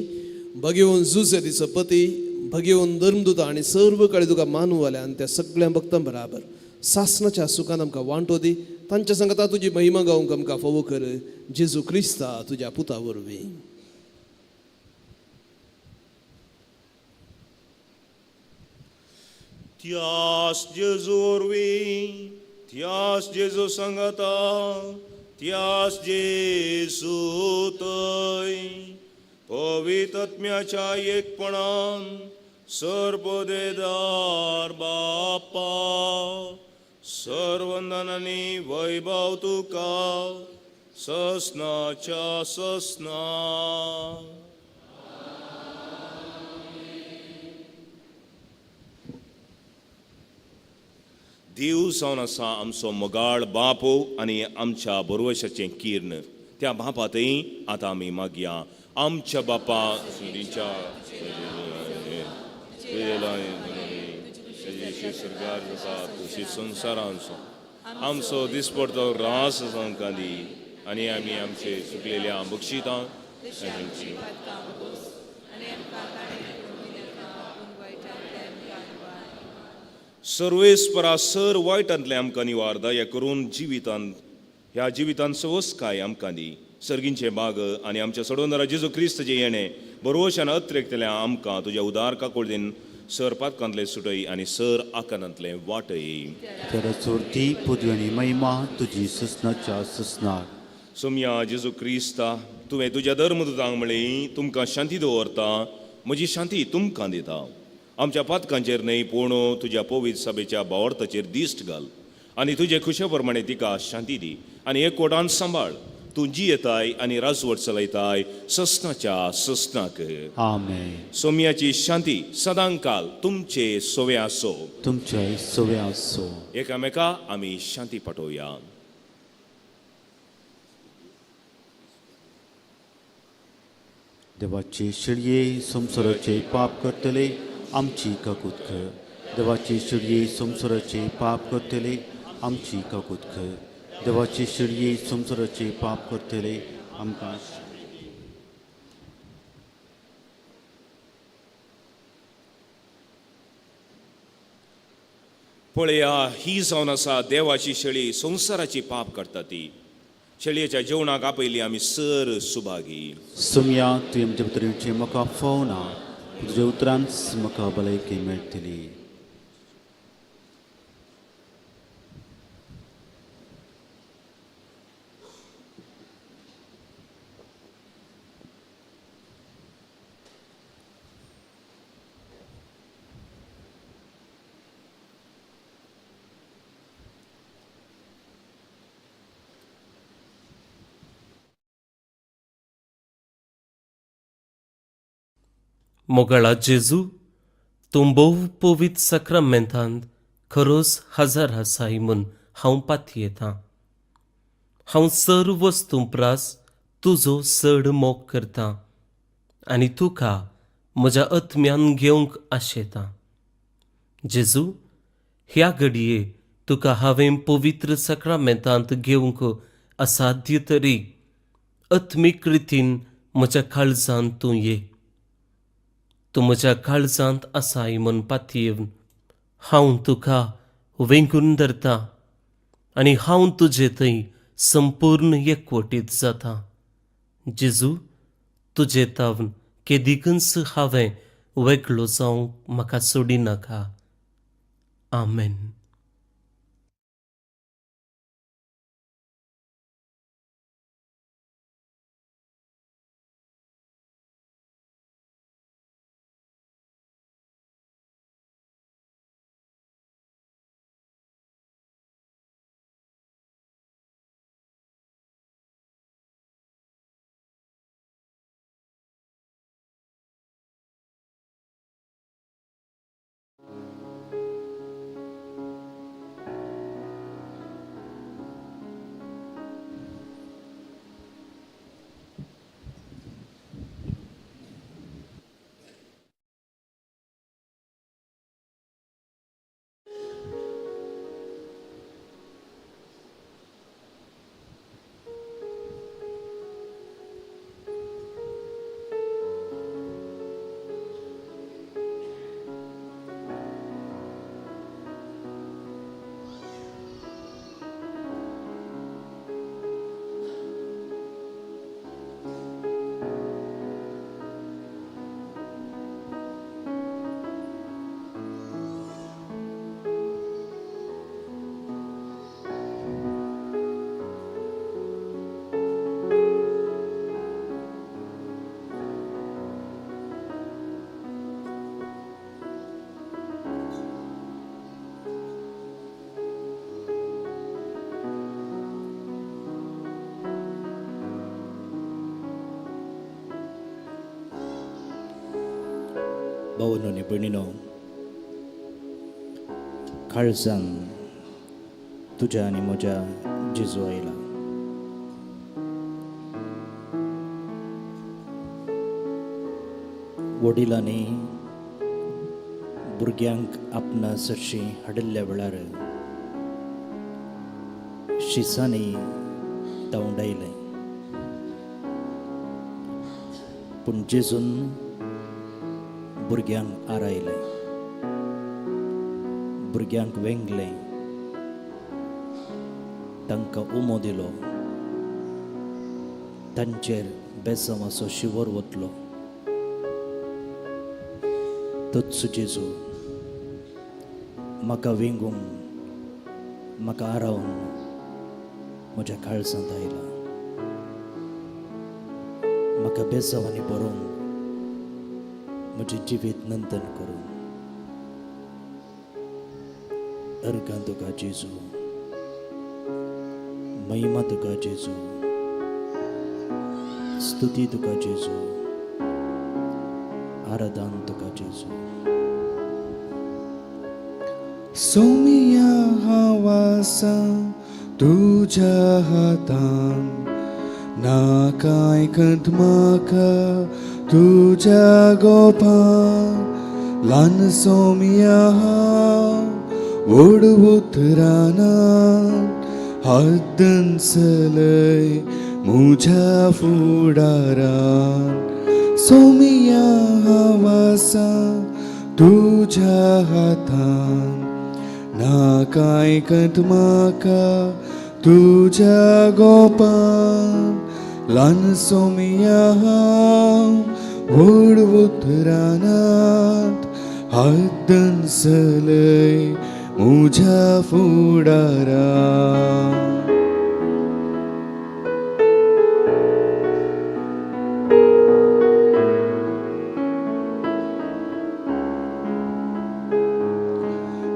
भगेवन जुजे तिचो पती भगेवन धर्मदूता आनी सर्व कडेन तुका मानवल्या आनी त्या सगळ्या भक्तां बराबर सासनाच्या सुखान आमकां वांटो दी. तांच्या संगता तुजी महिमा गावंक आमकां फावो कर, जेजू क्रिस्ता तुज्या पुता वरवीं. त्यास जेजू वरवीं, त्यास जेजू संगता, त्यास जेजू थंय पवित्रत्म्याच्या एकपणान सर्वदेदार बापा सर्वंदनानी वैभव तुका ससनाच्या ससना. देव जावन आसा आमचो मोगाळ बापू आनी आमच्या बरवशाचें किर्ण. त्या बापांतय आतां आमी मागया. आमच्या बापा सुरीच्या सरकार जाता तशी संवसारांचो आमचो दिसपडतो रास आमकां दी आनी आमी आमचे चुकलेल्या बक्षितां सर्वेस्परा सर वायटांतलें आमकां निवार दया करून जिवितांत ह्या जिवितांत सवसकाय आमकां दी. सर्गींचे बाग आनी आमच्या सडवंदरा जेजू क्रिस्तचें येणें बरोवशान अत्रेकतल्या आमकां तुज्या उदार काकुळदीन सर पातकांतलें सुटय आनी सर आकानांतलें वाटय. चोरती पदवी आनी महिमा तुजी ससनाच्या ससनाक. सोमया जेजू क्रिस्ता, तुवें तुज्या धर्मदूतांक म्हळें तुमकां शांती दवरता, म्हजी शांती तुमकां दिता. आमच्या पातकांचेर न्हय पूण तुज्या पवित्र सभेच्या भावार्थाचेर दिश्ट घाल आनी तुजे खुशे प्रमाणे तिका शांती दी आनी एकवटान सांबाळ. तूं जियेताय आनी राजवट चलयताय ससनाच्या ससनाक. आमेन. सोमयाची शांती सदांकाल तुमचे सोवे आसो. तुमचे सोवे आसो. एकामेका आमी शांती पाठोवया. देवाचे शिळये संवसाराचे पाप करतले आमची काकूत कर. देवाचे शिळये संवसाराचे पाप करतले आमची काकूत कर. देवाचे शिळये संवसाराचे पाप करतले आमकां. पळया ही जावन आसा देवाची शेळी संवसाराची पाप करता ती. शेळयेच्या जेवणाक आपयली आमी सर सुभागी. सोमया तुवें म्हज्या भितर येवचें म्हाका फावना, तुज्या उतरांच म्हाका भलायकी मेळटली. मोगाळा जेजू, तूं भोव पवित्र साक्रामेंतांत खरोच हजर आसाय म्हूण हांव पातयेतां. हांव सर्व वस्तूं प्रास तुजो चड मोग करतां आनी तुका म्हज्या आत्म्यान घेवंक आशेतां. जेजू, ह्या घडये तुका हांवें पवित्र साक्रामेंतांत घेवंक असाध्य तरी आत्मीक रितीन म्हज्या काळजांत तूं ये. तूं म्हज्या काळजांत आसाय म्हूण पातयेवन हांव तुका वेंगून धरतां आनी हांव तुजे थंय संपूर्ण एकवटीत जाता. जेजू, तुजे तावन केदिकूच हांवें वेगळो जावंक म्हाका सोडिनाका. आमेन. भावनो आनी भयणीनो, काळजान तुज्या आनी म्हज्या जेजू आयला. वडिलांनी भुरग्यांक आपणा सरशीं हाडिल्ल्या वेळार शिसांनी धांवडायलें, पूण जेजून भुरग्यांक आरायलें, भुरग्यांक वेंगलें, तांकां उमो दिलो, तांचेर बेसांवाचो शिंवर वतलो. तोच जेजू म्हाका वेंगूंक, म्हाका आरावन म्हज्या काळजांत आयला. म्हाका बेसांवांनी बरोवंक, म्हजें जिवीत नंदन करूंक. अर्गां तुका जेजू, महिमा तुका जेजू, स्तुती तुका जेजू, आराधन तुका जेजू. सोमिया हांव आसा तुज्या हातान, ना कांय खंत म्हाका तुज्या गोपान. ल्हान सोमिया हांव व्हड उतरानान, हद्दन चलय म्हज्या फुडारान. सोमिया हांव आसा तुज्या हातान, ना कांय खंत म्हाका तुज्या गोपान. ल्हान सोमिया हांव व्हड उतरानात, हद्दन चलय म्हज्या फुडारान.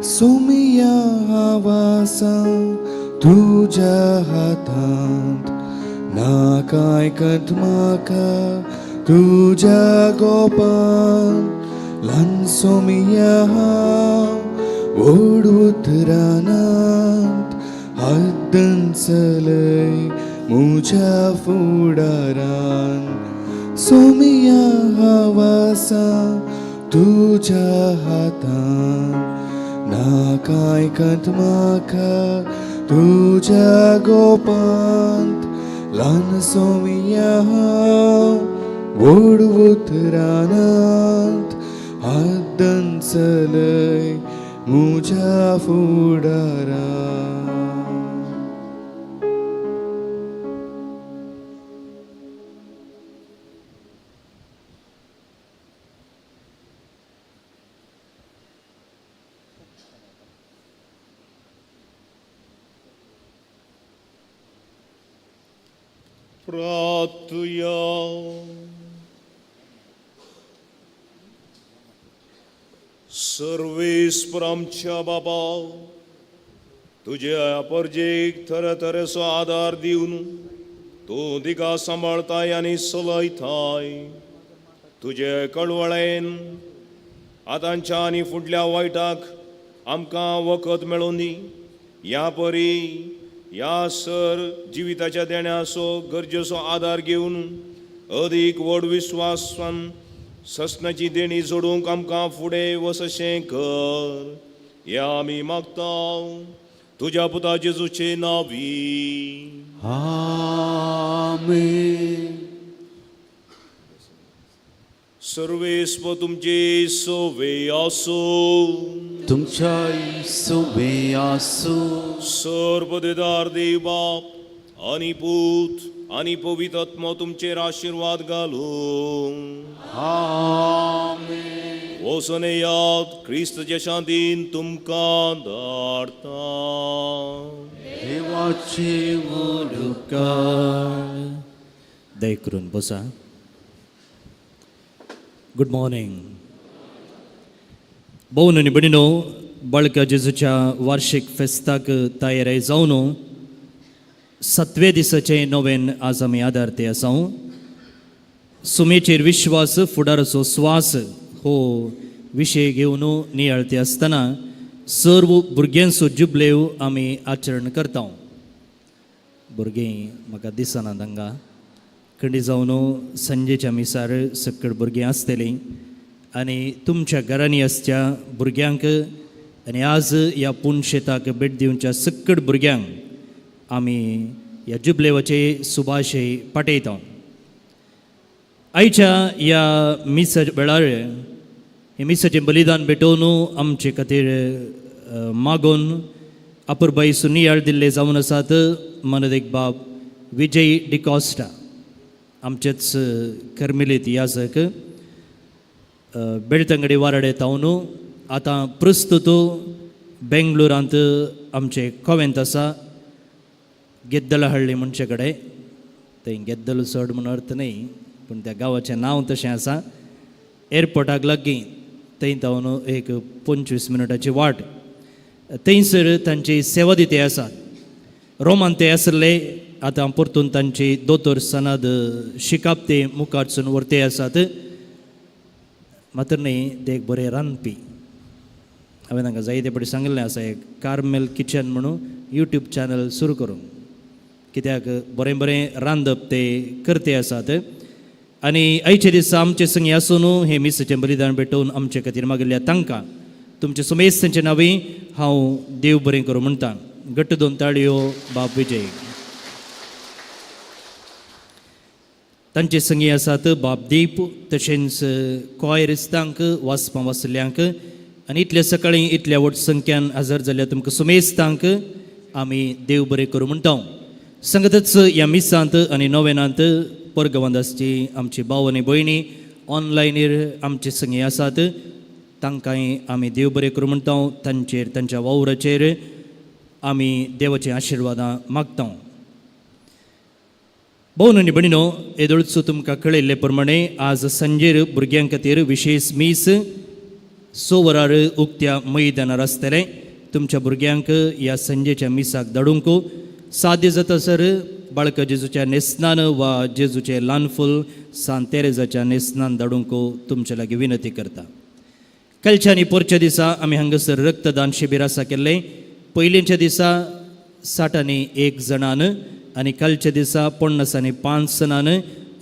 सोमिया हांव आसा तुज्या हातांत, ना कांय खंत म्हाका तुज्या गोपान. ल्हान सोमिया हांव व्हड उतरानात, हद्दन चलय म्हज्या फुडारान. सोमिया हांव आसा तुज्या हातान, ना कांय खंत म्हाका तुज्या गोपांत. ल्हान सोमिया हांव व्हड उतरानात, हद्दन चलय म्हज्या फुडारान. प्रार्थुया. सर्वेस्पर आमच्या बाबा, तुज्या परजेक तरेतरेचो आदार दिवन तूं तिका सांबाळताय आनी चलयताय. तुजे कळवळेन आतांच्या आनी फुडल्या वायटाक आमकां वखद मेळूं दी. ह्या परी ह्या सर जिविताच्या देण्याचो गरजेचो आदार घेवन अदीक व्हड विस्वासान ससनाची देणी जोडूंक आमकां फुडें वसशें कर. ह्या आमी मागता तुज्या पुता जेजूचे नांवी. आमेन. सर्वेस्पर तुमचे सोवे आसूं. तुमच्याय सुवे आसूं. सर्वदेदार देव बाप आनी पूत आनी पवित्र आत्मो तुमचेर आशिर्वाद घालूं. आमेन. वचून येयात, क्रिस्तचे शांतीन तुमकां धाडटा. देवाचे उपकार. दया करून बसा. गुड मॉर्निंग भोवन आनी भयणीनो, बाळका जेजूच्या वार्षिक फेस्ताक तयारी जावन सातवे दिसाचें नोवेन आज आमी आदार ते आसा. सुमेचेर विश्वास, फुडाराचो स्वास हो विशय घेवन नियाळते आसतना सर्व भुरग्यांचो जुबलेव आमी आचरण करता. भुरगीं म्हाका दिसना हांगा खंडी जावन संजेच्या मिसार सकड भुरगीं आसतलीं आनी तुमच्या घरांनी आसच्या भुरग्यांक आनी आज ह्या पुनशेताक भेट दिवच्या सकड भुरग्यांक आमी ह्या जुबलेवाचे सुभाशे पाठयता. आयच्या ह्या मिसा वेळार हे मिसाचें बलिदान भेटोवन आमचे खातीर मागून अपुरबाई सुनियाळ दिल्ले जावन आसात मनदेक बाब विजय डिकॉस्टा, आमचेच कर्मिलीत याजक, बेळतंगडी वाराडे तावन आतां प्रस्तुत बेंगलोरांत आमचे कोवेंत आसा, गेद्दलहळ्ळी म्हणचे कडेन. थंय गेद्दल चड म्हूण अर्थ न्हय, पूण त्या गांवाचें नांव तशें आसा. एअरपोर्टाक लागीं थंय तावन एक 25 मिनटाची वाट, थंयसर तांची सेवा दिते आसात. रोमान ते आसले, आतां परतून तांची दोतोर सनद शिकाप ते मुखारसून व्हरते आसात. मात्र न्ही, ते एक बरे रांदपी. हांवें तांकां जायते फावटी सांगिल्लें आसा, एक कार्मेल किचन म्हणून यूट्यूब चॅनल सुरू करूंक, कित्याक बरें बरें रांदप ते करते आसात. आनी आयचे दिसा आमचे संगी आसून हें मिसाचें बलिदान भेटोवन आमचे खातीर मागिल्ल्या तांकां तुमचे सुमेस्तांचे नांवी हांव देव बरें करूं म्हणटा. घट्ट दोन ताळयो बाब विजय. तांचे संगी आसात बाब दीप, तशेंच कॉयरिस्तांक वाचपां वाचल्यांक आनी इतल्या सकाळीं इतल्या व्हड संख्यान हजर जाल्ल्या तुमकां सुमेस्तांक आमी देव बरें करूं म्हणटा. संगतच ह्या मिसांत आनी नोवेनांत परगवांत आसची आमची भाव आनी भयणी ऑनलायनीर आमचे संगी आसात, तांकांय आमी देव बरें करूं म्हणटा. तांचेर तांच्या वावराचेर आमी देवाची आशिर्वादां मागता. भोवन आनी भयणीनो, येदोळचो तुमकां कळयल्ले प्रमाणे आज सांजेर भुरग्यां खातीर विशेश मीस 6 वरार उक्त्या मैदानार आसतलें. तुमच्या भुरग्यांक ह्या सांजेच्या मिसाक धाडूंक साध्य जाता सर बाळका जेजूच्या न्हेसनान वा जेजूचें ल्हान फूल सांत तेरेजाच्या न्हेसनान धाडूंक तुमचे लागीं विनंती करता. कालच्या आनी पोरच्या दिसा आमी हांगासर रक्तदान शिबीर आसा केल्लें. पयलींच्या दिसा 61 जाणान आनी कालच्या दिसा 55 जाणान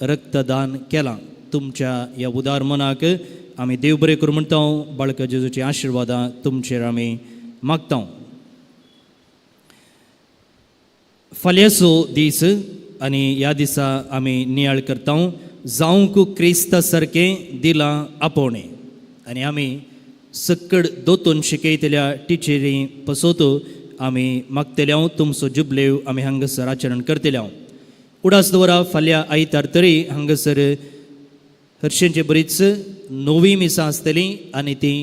रक्तदान केलां. तुमच्या ह्या उदार मनाक आमी देव बरें करूं म्हणटा. बाळका जेजूची आशिर्वादां तुमचेर आमी मागता. फाल्यांचो दीस आनी ह्या दिसा आमी नियाळ करता जावंक क्रिस्ता सारकें दिलां आपोवणें आनी आमी सक्कड दोतोन शिकयतल्या टिचरी पसोत आमी मागतले तुमचो जुबलेव आमी हांगासर आचरण करतले. उडास दवरा, फाल्यां आयतार तरी हांगासर हरशेंची बरीच नवी मिसां आसतली आनी ती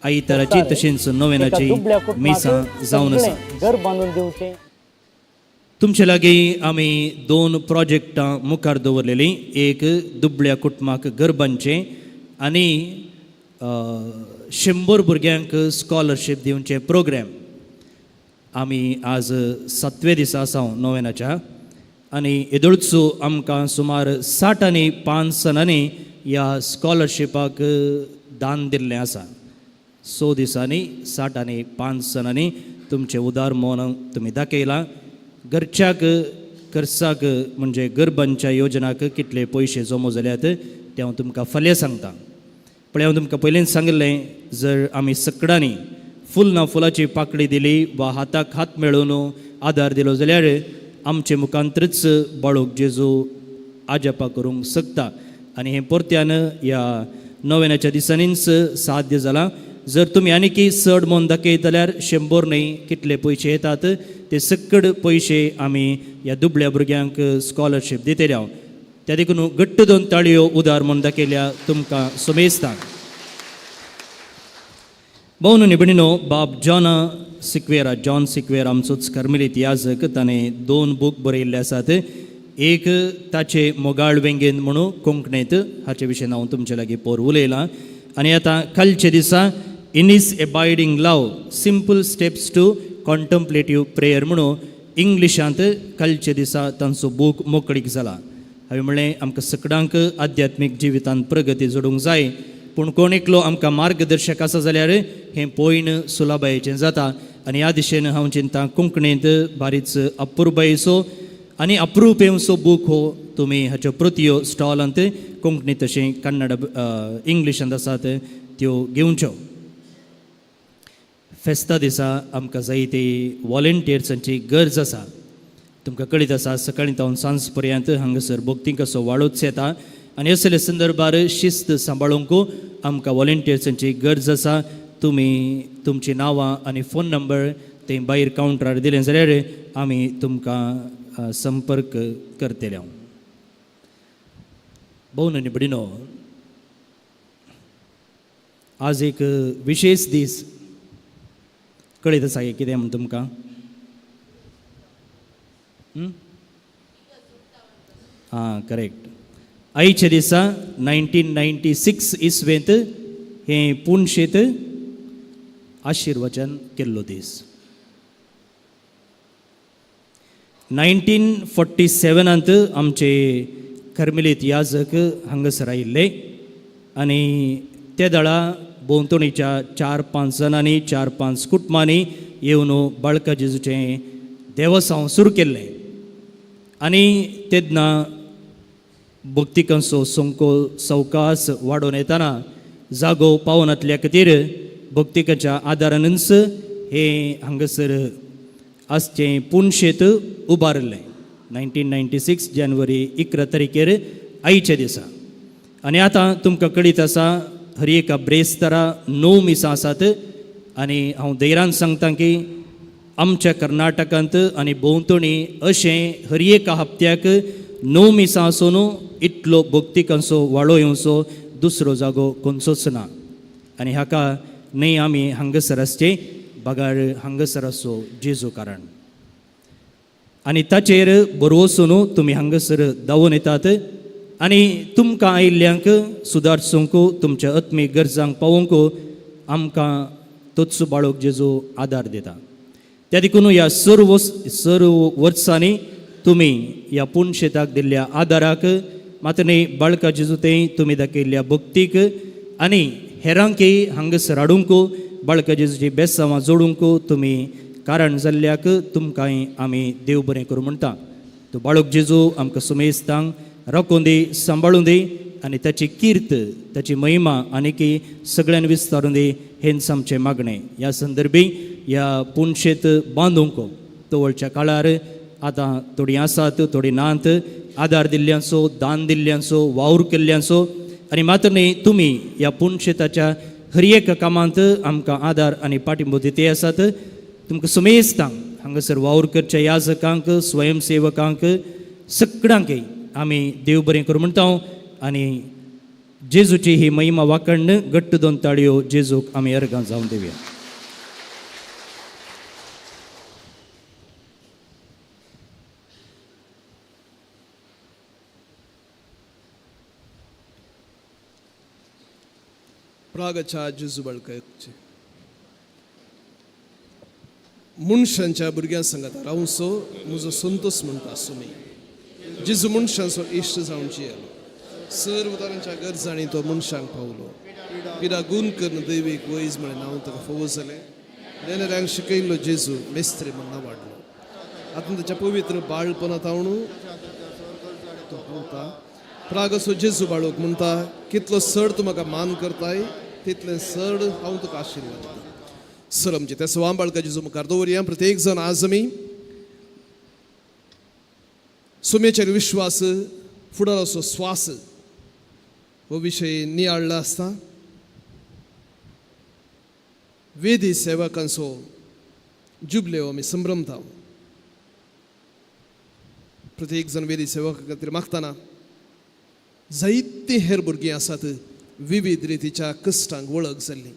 आयताराची तशेंच नोवेनाची मिसां जावन आसा. घर बांदून दिवचें. तुमचे लागीं आमी 2 प्रोजेक्टां मुखार दवरलेलीं. एक दुबळ्या कुटुंबाक घर बांदचें आनी 100 भुरग्यांक स्कॉलरशीप दिवचें प्रोग्राम. आमी आज 7व्या दिसा आसा नोवेनाच्या आनी येदोळचो आमकां सुमार 65 जाणांनी ह्या स्कॉलरशिपाक दान दिल्लें आसा. 6 दिसांनी 65 जाणांनी तुमचें उदार मन तुमी दाखयलां. घरच्याक खर्चाक म्हणजे गरबांच्या योजनाक कितले पयशे जमो जाल्यात ते हांव तुमकां फाल्यां सांगता. पळय, हांव तुमकां पयलींच सांगिल्लें, जर आमी सकडांनी फूल ना फुलाची पाकळी दिली वा हाताक हात मेळोवन आदार दिलो जाल्यार आमचे मुखांतरच बाळूक जेजू आजापा करूंक शकता. आनी हें परत्यान ह्या नोवेनाच्या दिसांनीच साध्य जालां. जर तुमी आनीकय चड मन दाखयत जाल्यार 100 न्हय कितले पयशे येतात ते सक्कड पयशे आमी ह्या दुबळ्या भुरग्यांक स्कॉलरशीप दितले. हांव त्या देखून घट्ट दोन ताळयो उदार म्हूण दाखयल्या तुमकां सुमेस्तां. भोवन आनी भयणीनो, बाब जॉना सिक्वेरा, जॉन सिक्वेरा आमचोच कर्मेलीत याजक, ताणें 2 बूक बरयल्ले आसात. एक ताचे मोगाळ वेंगेन म्हणून कोंकणींत, हाचे विशीं हांव तुमचे लागीं पोर उलयलां. आनी आतां कालच्या दिसा in his abiding love simple steps to contemplative prayer म्हणून इंग्लिशांत कालच्या दिसा तांचो बूक मोकळीक जाला. हांवें म्हणलें आमकां सगळ्यांक आध्यात्मीक जिवितांत प्रगती जोडूंक जाय, पूण कोण एकलो आमकां मार्गदर्शक आसा जाल्यार हें पळयन सुलाबायेचें जाता. आनी ह्या दिशेन हांव चिंता कोंकणींत बारीच अपुरबायेचो आनी अप्रुपेंसो बूक हो तुमी हाच्यो प्रतियो स्टॉलांत कोंकणी तशें कन्नड इंग्लिशांत आसात त्यो घेवच्यो. फेस्ता दिसा आमकां जायते वॉलंटियर्सांची गरज आसा. तुमकां कळीत आसा सकाळीं तावन सांज पर्यंत हांगासर भक्तींकाचो वाळोच येता आनी असले संदर्भार शिस्त सांबाळूंक आमकां वॉलंटियर्सांची गरज आसा. तुमी तुमचीं नांवां आनी फोन नंबर ते भायर कावंटरार दिलें जाल्यार आमी तुमकां संपर्क करतले. भोवन आनी भयणीनो, आज एक विशेश दीस. कळीत आसा कितें म्हूण तुमकां? आं, करेक्ट. आयच्या दिसा 1996 इस्वेंत हें पुनशेत आशिर्वचन केल्लो दीस. 1947 आमचे कर्मेलीत याजक हांगासर आयिल्ले आनी ते दळा भोंवतणीच्या 4-5 जाणांनी 4-5 कुटुंबांनी येवन बाळका जेजूचें देवसांव सुरू केल्लें. आनी तेन्ना भक्तिकांचो संको सवकास वाडोवन येतना जागो पावनातल्या खातीर भक्तिकाच्या आदारानूच हें हांगासर आसचें पुनशेत उबारिल्लें 1996 जानेवारी 11 तारखेर आयच्या दिसा. आनी आतां तुमकां कळीत आसा हर एका ब्रेस्तारा 9 मिसां आसात आनी हांव धैर्यान सांगता की आमच्या कर्नाटकांत आनी भोंवतणी अशें हर एका हप्त्याक 9 मिसां आसून इतलो भक्तिकांचो वाळो येवचो दुसरो जागो खंयचोच ना. आनी हाका न्हय आमी हांगासर आसचे बगार हांगासर आसचो जेजू कारण. आनी ताचेर बरवसून तुमी हांगासर धांवून येतात आनी तुमकां आयिल्ल्यांक सुदारसूंक तुमच्या आत्मीक गरजांक पावोवंक आमकां तोच बाळक जेजू आदार दिता. त्या देखून ह्या सर्व सर्व वर्सांनी तुमी ह्या पुनशेताक दिल्ल्या आदाराक मात्र न्ही बाळका जेजू तें तुमी दाखयल्ल्या भक्तीक आनी हेरांकय हांगासर हाडूंक बाळका जेजूची बेसांवां जोडूंक तुमी कारण जाल्ल्याक तुमकांय आमी देव बरें करूं म्हणटा. तो बाळक जेजू आमकां सुमेस्तांक राखून दी, सांबाळून दी आनी ताची कीर्त ताची महिमा आनीकय सगळ्यान विस्तारून दी हेंच आमचें मागणें. ह्या संदर्भी ह्या पुनशेत बांदूंक तवळच्या काळार आतां थोडीं आसात थोडीं नात आदार दिल्ल्यांचो, दान दिल्ल्यांचो, वावर केल्ल्यांचो आनी मात्र न्ही तुमी ह्या पुनशेताच्या हर एक कामांत आमकां आदार आनी पाठिंबो दिते आसात. तुमकां सुमेस्तांक हांगासर वावर करच्या याजकांक, स्वयंसेवकांक सगळ्यांकय आमी देव बरें करूं म्हणटा आनी जेजूची ही महिमा वाकण्ण घट्ट 2 ताळयो जेजूक आमी अर्गां जावन दिवया. प्रागच्या जेजू बाळकाचे मनशांच्या भुरग्यां सांगता रावसो म्हजो संतोष म्हणटा सुमी. जेजू मनशांचो इश्ट जावन जियेलो, सर्व तरांच्या गरजांनी तो मनशांक पावलो. पिडा गुण करून दैवीक वैज म्हळें नांव ताका फोव जालें. देणाऱ्यांक शिकयल्लो जेजू मेस्त्री म्हण नांव वाडलो. आतां ताच्या पवित्र बाळपणांत हांव तो पावता. प्रागसो जेजू बाळूक म्हणटा कितलो सड तूं म्हाका मान करताय तितलें सड हांव तुका आशिर्वाद दिता. सर आमचे त्या सवां बाळका जेजू मुखार दवरया. प्रत्येक जण आज आमी सुमेचेर विश्वास फुडाराचो स्वास हो विशय नियाळ्ळा आसता. वेदी सेवकांचो जुबलेव आमी संभ्रमता. प्रत्येक जण वेदी सेवका खातीर मागतना जायतीं हेर भुरगीं आसात विविध रितीच्या कश्टांक वळख जाल्ली.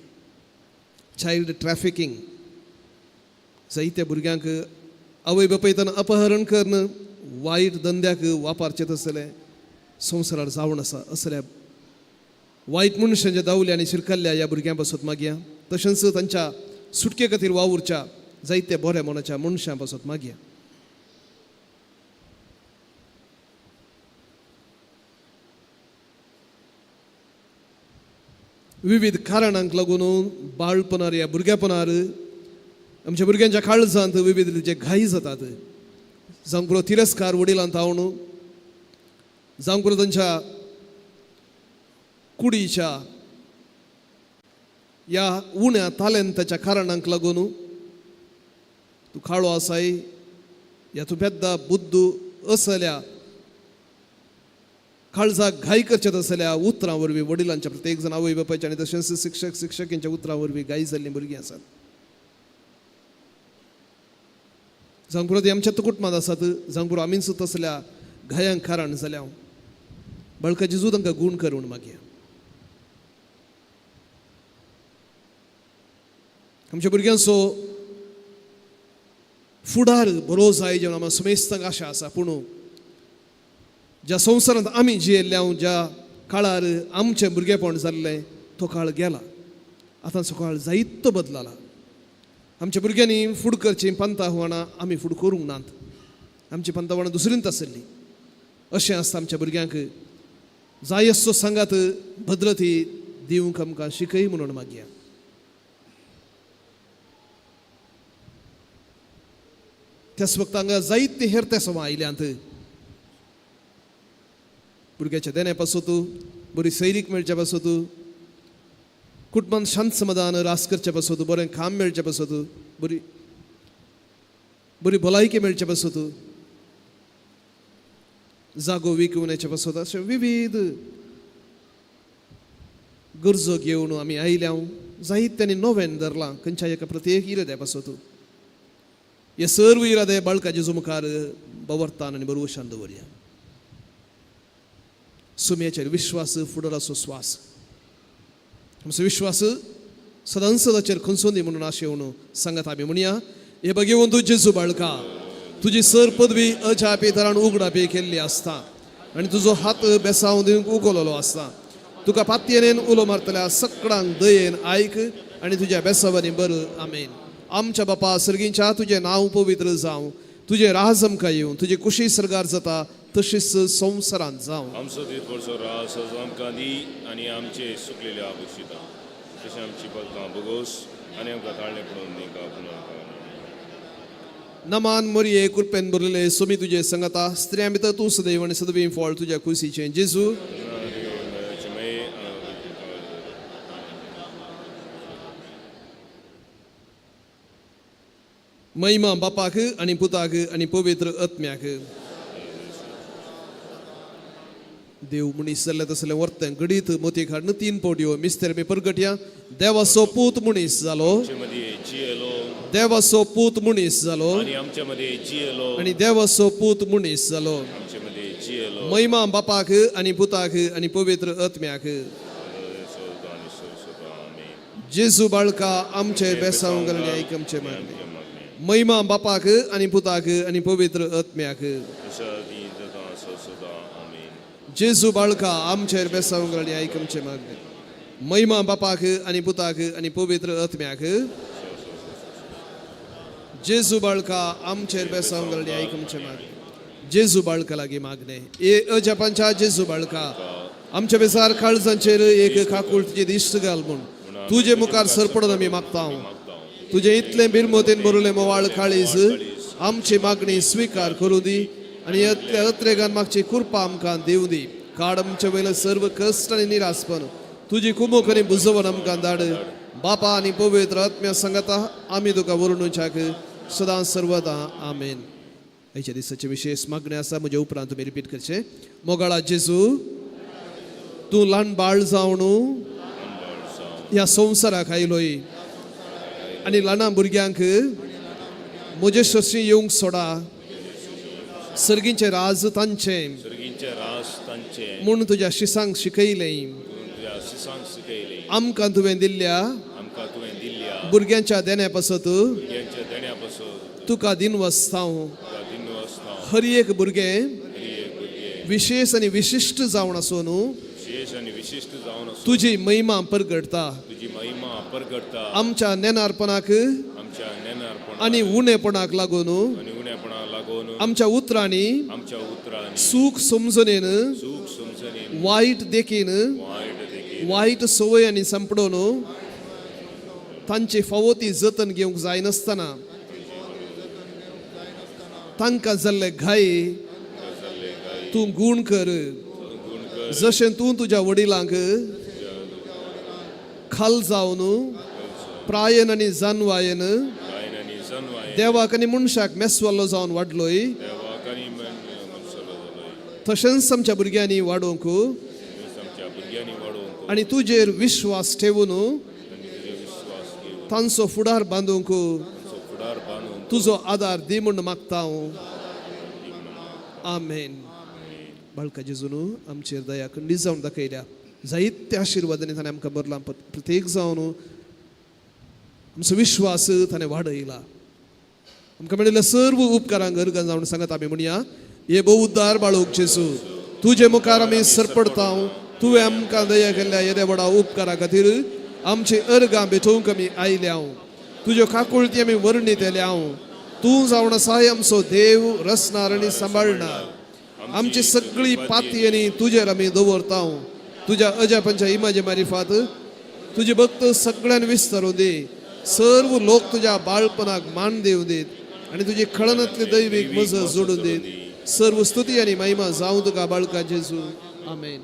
चायल्ड ट्रॅफिकींग, जायत्या भुरग्यांक आवय बापायतान अपहरण करून वायट धंद्याक वापरचें तसलें संवसारार जावन आसा. असल्या वायट मनशांच्या दावल्या आनी शिरकल्ल्या ह्या भुरग्यां पासत मागया. तशेंच तांच्या सुटके खातीर वावुरच्या जायत्या बऱ्या मनाच्या मनशां पासत मागया. विविध कारणांक लागून बाळपणार या भुरगेपणार आमच्या भुरग्यांच्या काळजांत विविध जे घाई जातात, जावं पुरो तिरस्कार वडिलांत हांव, जावं पुरो तांच्या कुडीच्या ह्या उण्या तालेंताच्या कारणांक लागून तूं काळो आसाय या तूं पेद्दा बुद्दू असल्या काळजाक घाई करचे तसल्या उतरां वरवीं वडिलांच्या प्रत्येक जाण आवय बापायच्या आनी तशेंच शिक्षक शिक्षकींच्या उतरां वरवीं घाई जाल्लीं भुरगीं आसात. जावं पुरो ती आमच्या कुटुंबांत आसात, जावं पुरो आमीच तसल्या घायांक कारण जाल्या. बळका जेजू तांकां गूण करून मागया. आमच्या भुरग्यांचो फुडार बरो जाय जेन्ना आमकां समेस्तांक आशा आसा, पूण ज्या संवसारांत आमी जियेल्ले, ज्या काळार आमचें भुरगेपण जाल्लें तो काळ गेला. आतांचो काळ जायतो बदलला. आमच्या भुरग्यांनी फूड करचीं पंतावणां आमी फूड करूंक नात, आमची पंतावणां दुसरींत आसली. अशें आसता आमच्या भुरग्यांक जाय असो सांगात भद्रती दिवंक आमकां शिकय म्हणून मागया. त्याच वक्त हांगा जायते हेर ते समा आयल्यांत. भुरग्याच्या देण्या पासत, बरी सैरीक मेळच्या पासत, कुटुंबान शांत समाधान रास करचे पासत, बरें काम मेळचे पासत, बरी बरी भलायकी मेळचे पासत, जागो विकून पासत, अशें विविध गरजो घेवन आमी आयल्या. जायत्यांनी नव्यान धरलां खंयच्या एका प्रत्येक इराद्या पासत. हे सर्व इरादे बाळका जेजू मुखार बवरतान आनी बरवशान दवरया. सुम्याचेर विश्वास फुडराचो स्वास, आमचो विश्वास सदां सदाचेर खंयचो दी म्हणून आशेवन सांगात आमी म्हणया. हे बघेवन तूं जेजू बाळका, तुजी सर पदवी अजापी तरान उगडापी केल्ली आसता आनी तुजो हात बेसांव दिवंक उगवलेलो आसता. तुका पातयेन उलो मारतल्या सकडांक दयेन आयक आनी तुज्या बेसावांनी बरं. आमेन. आमच्या बापा सर्गींच्या, तुजें नांव पवित्र जावं, तुजें राज आमकां येवं, तुजी कुशी सर्गार जाता तशीच संवसारांत जावं. आमचो दिसभरचो रास आमकां दी आनी आमचे सुकलेले आबुशिता तशें आमची पदकां बोगोस आनी आमकां ताळणे पडून दी. नमान मोरये, कृपेन भरलेले, सोमी तुजे संगता, स्त्रियां भितर तूं सदैव आनी सदवी फळ तुज्या कुशीचें जेजू. महिमा बापाक आनी पुताक आनी पवित्र आत्म्याक. देव मनीस जाल्ले तसलें वर्तें घडीत मोती हाडून तीन पोटयो मिस्तेर मी परगटया. देवाचो पूत मनीस जालो, देवाचो पूत मनीस जालो आनी देवाचो पूत मनीस जालो. महिमा बापाक आनी पुताक आनी पवित्र आत्म्याक. जेजू बाळका आमचे बेसांव घालून आयक आमचे मागणे. महिमा बापाक आनी पुताक आनी पवित्र आत्म्याक. जेजू बाळका आमचेर बेसांव घालून आयक आमचे मागणे. महिमा बापाक आनी पुताक आनी पवित्र आत्म्याक. जेजू बाळका आमचेर बेसांव घालून आयक आमचे मागणे. जेजू बाळका लागीं मागणे. ए अजापांच्या जेजू बाळका, आमच्या बेसार काळजांचेर एक काकूळ तुजी दिश्ट घाल म्हूण तुजे मुखार सरपडून आमी मागता. तुजें इतलें बिरमोतीन भरलें मोवाळ काळीज आमची मागणी स्विकार करूं दी आनी अत्रेगान मागची कृपा आमकां दिवं दी. काड आमचे वयले सर्व कश्ट आनी निरासपण तुजी कुमोक आनी बुजोवन आमकां धाड. बापा आनी पवित्र आत्म्या सांगता आमी तुका वरुणच्याक सदां सर्वदा. आमेन. आयच्या दिसाचे विशेष मागणें आसा, म्हज्या उपरांत तुमी रिपीट करचें. मोगाळा जेजू, तूं ल्हान बाळ जावन ह्या संवसाराक आयलोय आनी ल्हाना भुरग्यांक म्हजे शशी येवंक सोडा. सर्गींचें राज तांचें म्हूण तुज्या शिसांक शिकयलें. आमकां तुवें दिल्ल्या भुरग्यांच्या देण्या पासत तुका दिनवासतांव. हर एक भुरगें विशेष आनी विशिश्ट जावन आसून तुजी महिमा परगटता. आमच्या नेनारपणाक आनी उणेपणाक लागून आमच्या उतरांनी चूक समजणेन वायट देखीन वायट संवयांनी सांपडोवन तांची फावो ती जतन घेवंक जायनासतना तांकां जाल्ले घाय तूं गूण कर. जशें तूं तुज्या वडिलांक खाल जावन प्रायन आनी जानवायन देवाक आनी मनशाक मेसवालो जावन वाडलोय, तशेंच आमच्या भुरग्यांनी वाडोवंक आनी तुजेर विश्वास ठेवून तांचो फुडार बांदूंक तुजो आदार दी म्हूण मागता हांव. आमेन. बाळका जेजून आमचेर दया खंडीत जावन दाखयल्या जायत्या आशिर्वादांनी ताणें आमकां भरला. प्रत्येक जावन आमचो विश्वास ताणें वाडयला. आमकां मेळिल्ल्या सर्व उपकारांक अर्गां जावन सांगत आमी म्हणया, हे भोव उद्दार बाळूक जेजू, तुजे मुखार आमी सरपडता. तुवें आमकां दया केल्ल्या येद्या व्हडा उपकारा खातीर आमची अर्गां भेटोवंक आमी आयल्या. तुज्यो काकुळती आमी वर्णीत येल्या. तूं जावन आसाय आमचो देव, रचणार आनी सांबाळणार. आमची सगळी पाती आनी तुजेर आमी दवरता. तुज्या अजापांच्या इमाजे मारिफात तुजी भक्त सगळ्यान विस्तारून दी. सर्व लोक तुज्या बाळपणाक मान दिवं दीत आनी तुजी खळनातली दैवीक मजत जोडून दीत. सर्व स्तुती आनी महिमा जावं तुका बाळका जेजू. आमेन.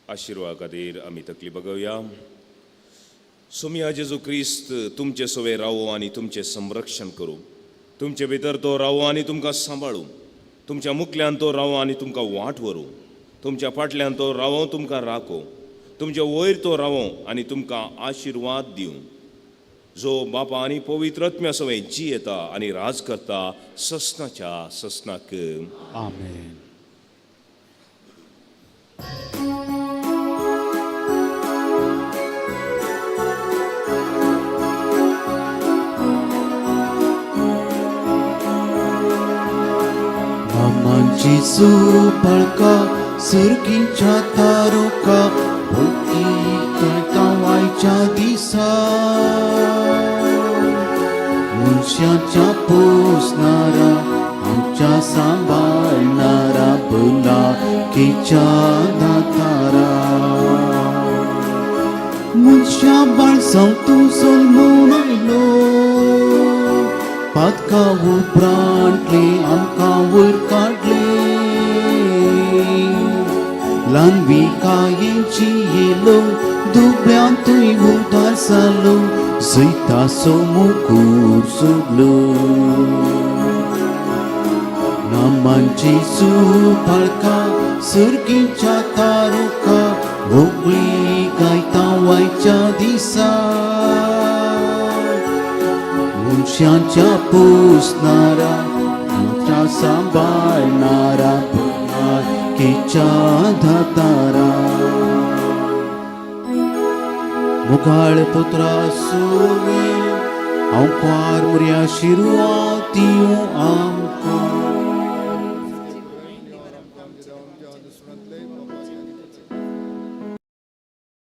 आशिर्वाद खातीर आमी तकली बगोवया. सोमया जेजू क्रिस्त तुमचे सवे रावो आनी तुमचें संरक्षण करूं. तुमचे भितर तो रावो आनी तुमकां सांबाळूं. तुमच्या मुखल्यान तो रावो आनी तुमकां वाट व्हरूं. तुमच्या फाटल्यान तो रावो तुमकां राखो. तुमच्या वयर तो रावो आनी तुमकां आशिर्वाद दिवं. जो बापा आनी पवित्र आत्म्या सवें जियेता आनी राज करता ससनाच्या ससनाक. आमेन. जेजू बाळका सर्गीच्या तारुका भोवती कळटा वायच्या दिसा, मनशाच्या पोसणारा आमच्या सांबाळणारा भलाकेच्या दातारा. मनशा बाळसांव तूं जल्मून आयलो, पातका उपरांतले आमकां वयर काडले. ल्हानविकायेची येलो दुबळ्यांतूय उदार जालो, जैताचो मुकूट सोडलो. नामान जेजू बाळका सर्गीच्या तारुका होगळी गायता वायच्या दिसा, मनशाच्या पोसणारा आमच्या सांबाळणारा भलायकेच्या दातारा. मुखाळ पुत्रा सोवे हांव कुवार मुर्या शिरवात दिवं आमकां.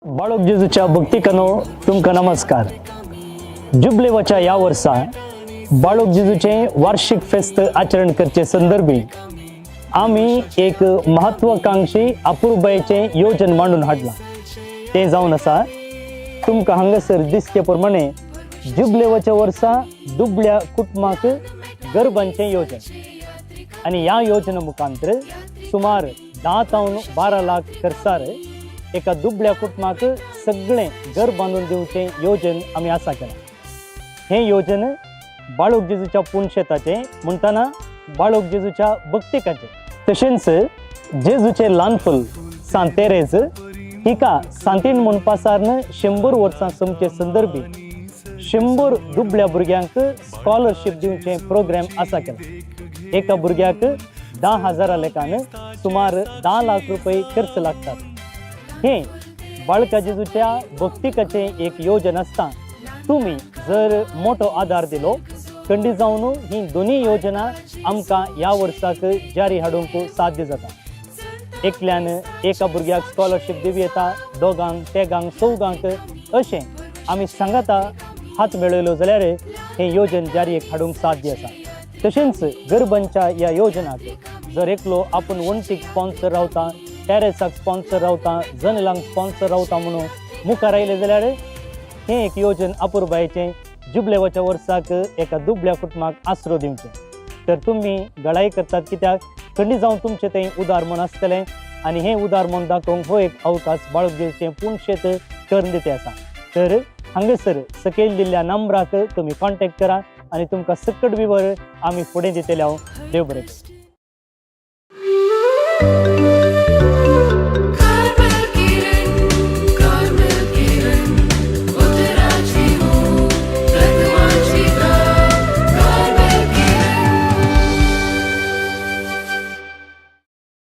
बाळक जेजूच्या भक्तिकानो तुमकां नमस्कार. जुबलेवाच्या ह्या वर्सा बाळक जेजूचें वार्षिक फेस्त आचरण करचे संदर्भी आमी एक महत्वाकांक्षी अपुरबायेचें योजन मांडून हाडलां. तें जावन आसा तुमकां हांगासर दिसचे प्रमाणे जुबलेवाच्या वर्सा दुबळ्या कुटुंबाक गरबांचें योजन आनी ह्या योजना मुखांतर सुमार 10 तावन 12 लाख खर्चार एका दुबळ्या कुटुंबाक सगळें घर बांदून दिवचें योजन आमी आसा केलां. हें योजन बाळक जेजूच्या पुनशेताचें म्हणटना बाळक जेजूच्या भक्तिकाचें, तशेंच जेजूचें ल्हान फूल सांत तेरेज हिका सांतीण म्हणपासारन 100 वर्सां सोमचे संदर्भी 100 दुबळ्या भुरग्यांक स्कॉलरशीप दिवचें प्रोग्राम आसा केला. एका भुरग्याक 10,000 लेखान सुमार 10 लाख रुपये खर्च लागतात. हें बाळका जेजूच्या भक्तिकाचें एक योजन आसता. तुमी जर मोठो आदार दिलो खंडीत जावन ही दोनूय योजना आमकां ह्या वर्साक जारी हाडूंक साध्य जाता. एकल्यान एका भुरग्याक स्कॉलरशीप दिवं येता, दोगांक, तेगांक, चौगांक अशें आमी सांगाता हात मेळयलो जाल्यार हें योजन जारीक हाडूंक साध्य आसा. तशेंच गरबांच्या ह्या योजनाक जर एकलो आपूण वण्टीक स्पॉन्सर रावता टॅरसाक स्पॉन्सर रावता, जनेलांक स्पॉन्सर रावता म्हणून मुखार आयले जाल्यार हें एक योजन अपुरबायेचें जुबलेवाच्या वर्साक एका दुबळ्या कुटुंबाक आसरो दिवचें. तर तुमी गळाई करतात कित्याक खंडी जावन तुमचें थंय उदार मन आसतलें आनी हें उदार मन दाखोवंक हो एक अवकाश बाळक जेजूचें पुणशेत करून दिते आसा. तर हांगासर सकयल दिल्ल्या नंबराक तुमी कॉन्टेक्ट करा आनी तुमकां सकट विवर आमी फुडें दितले. हांव देव बरें करूं.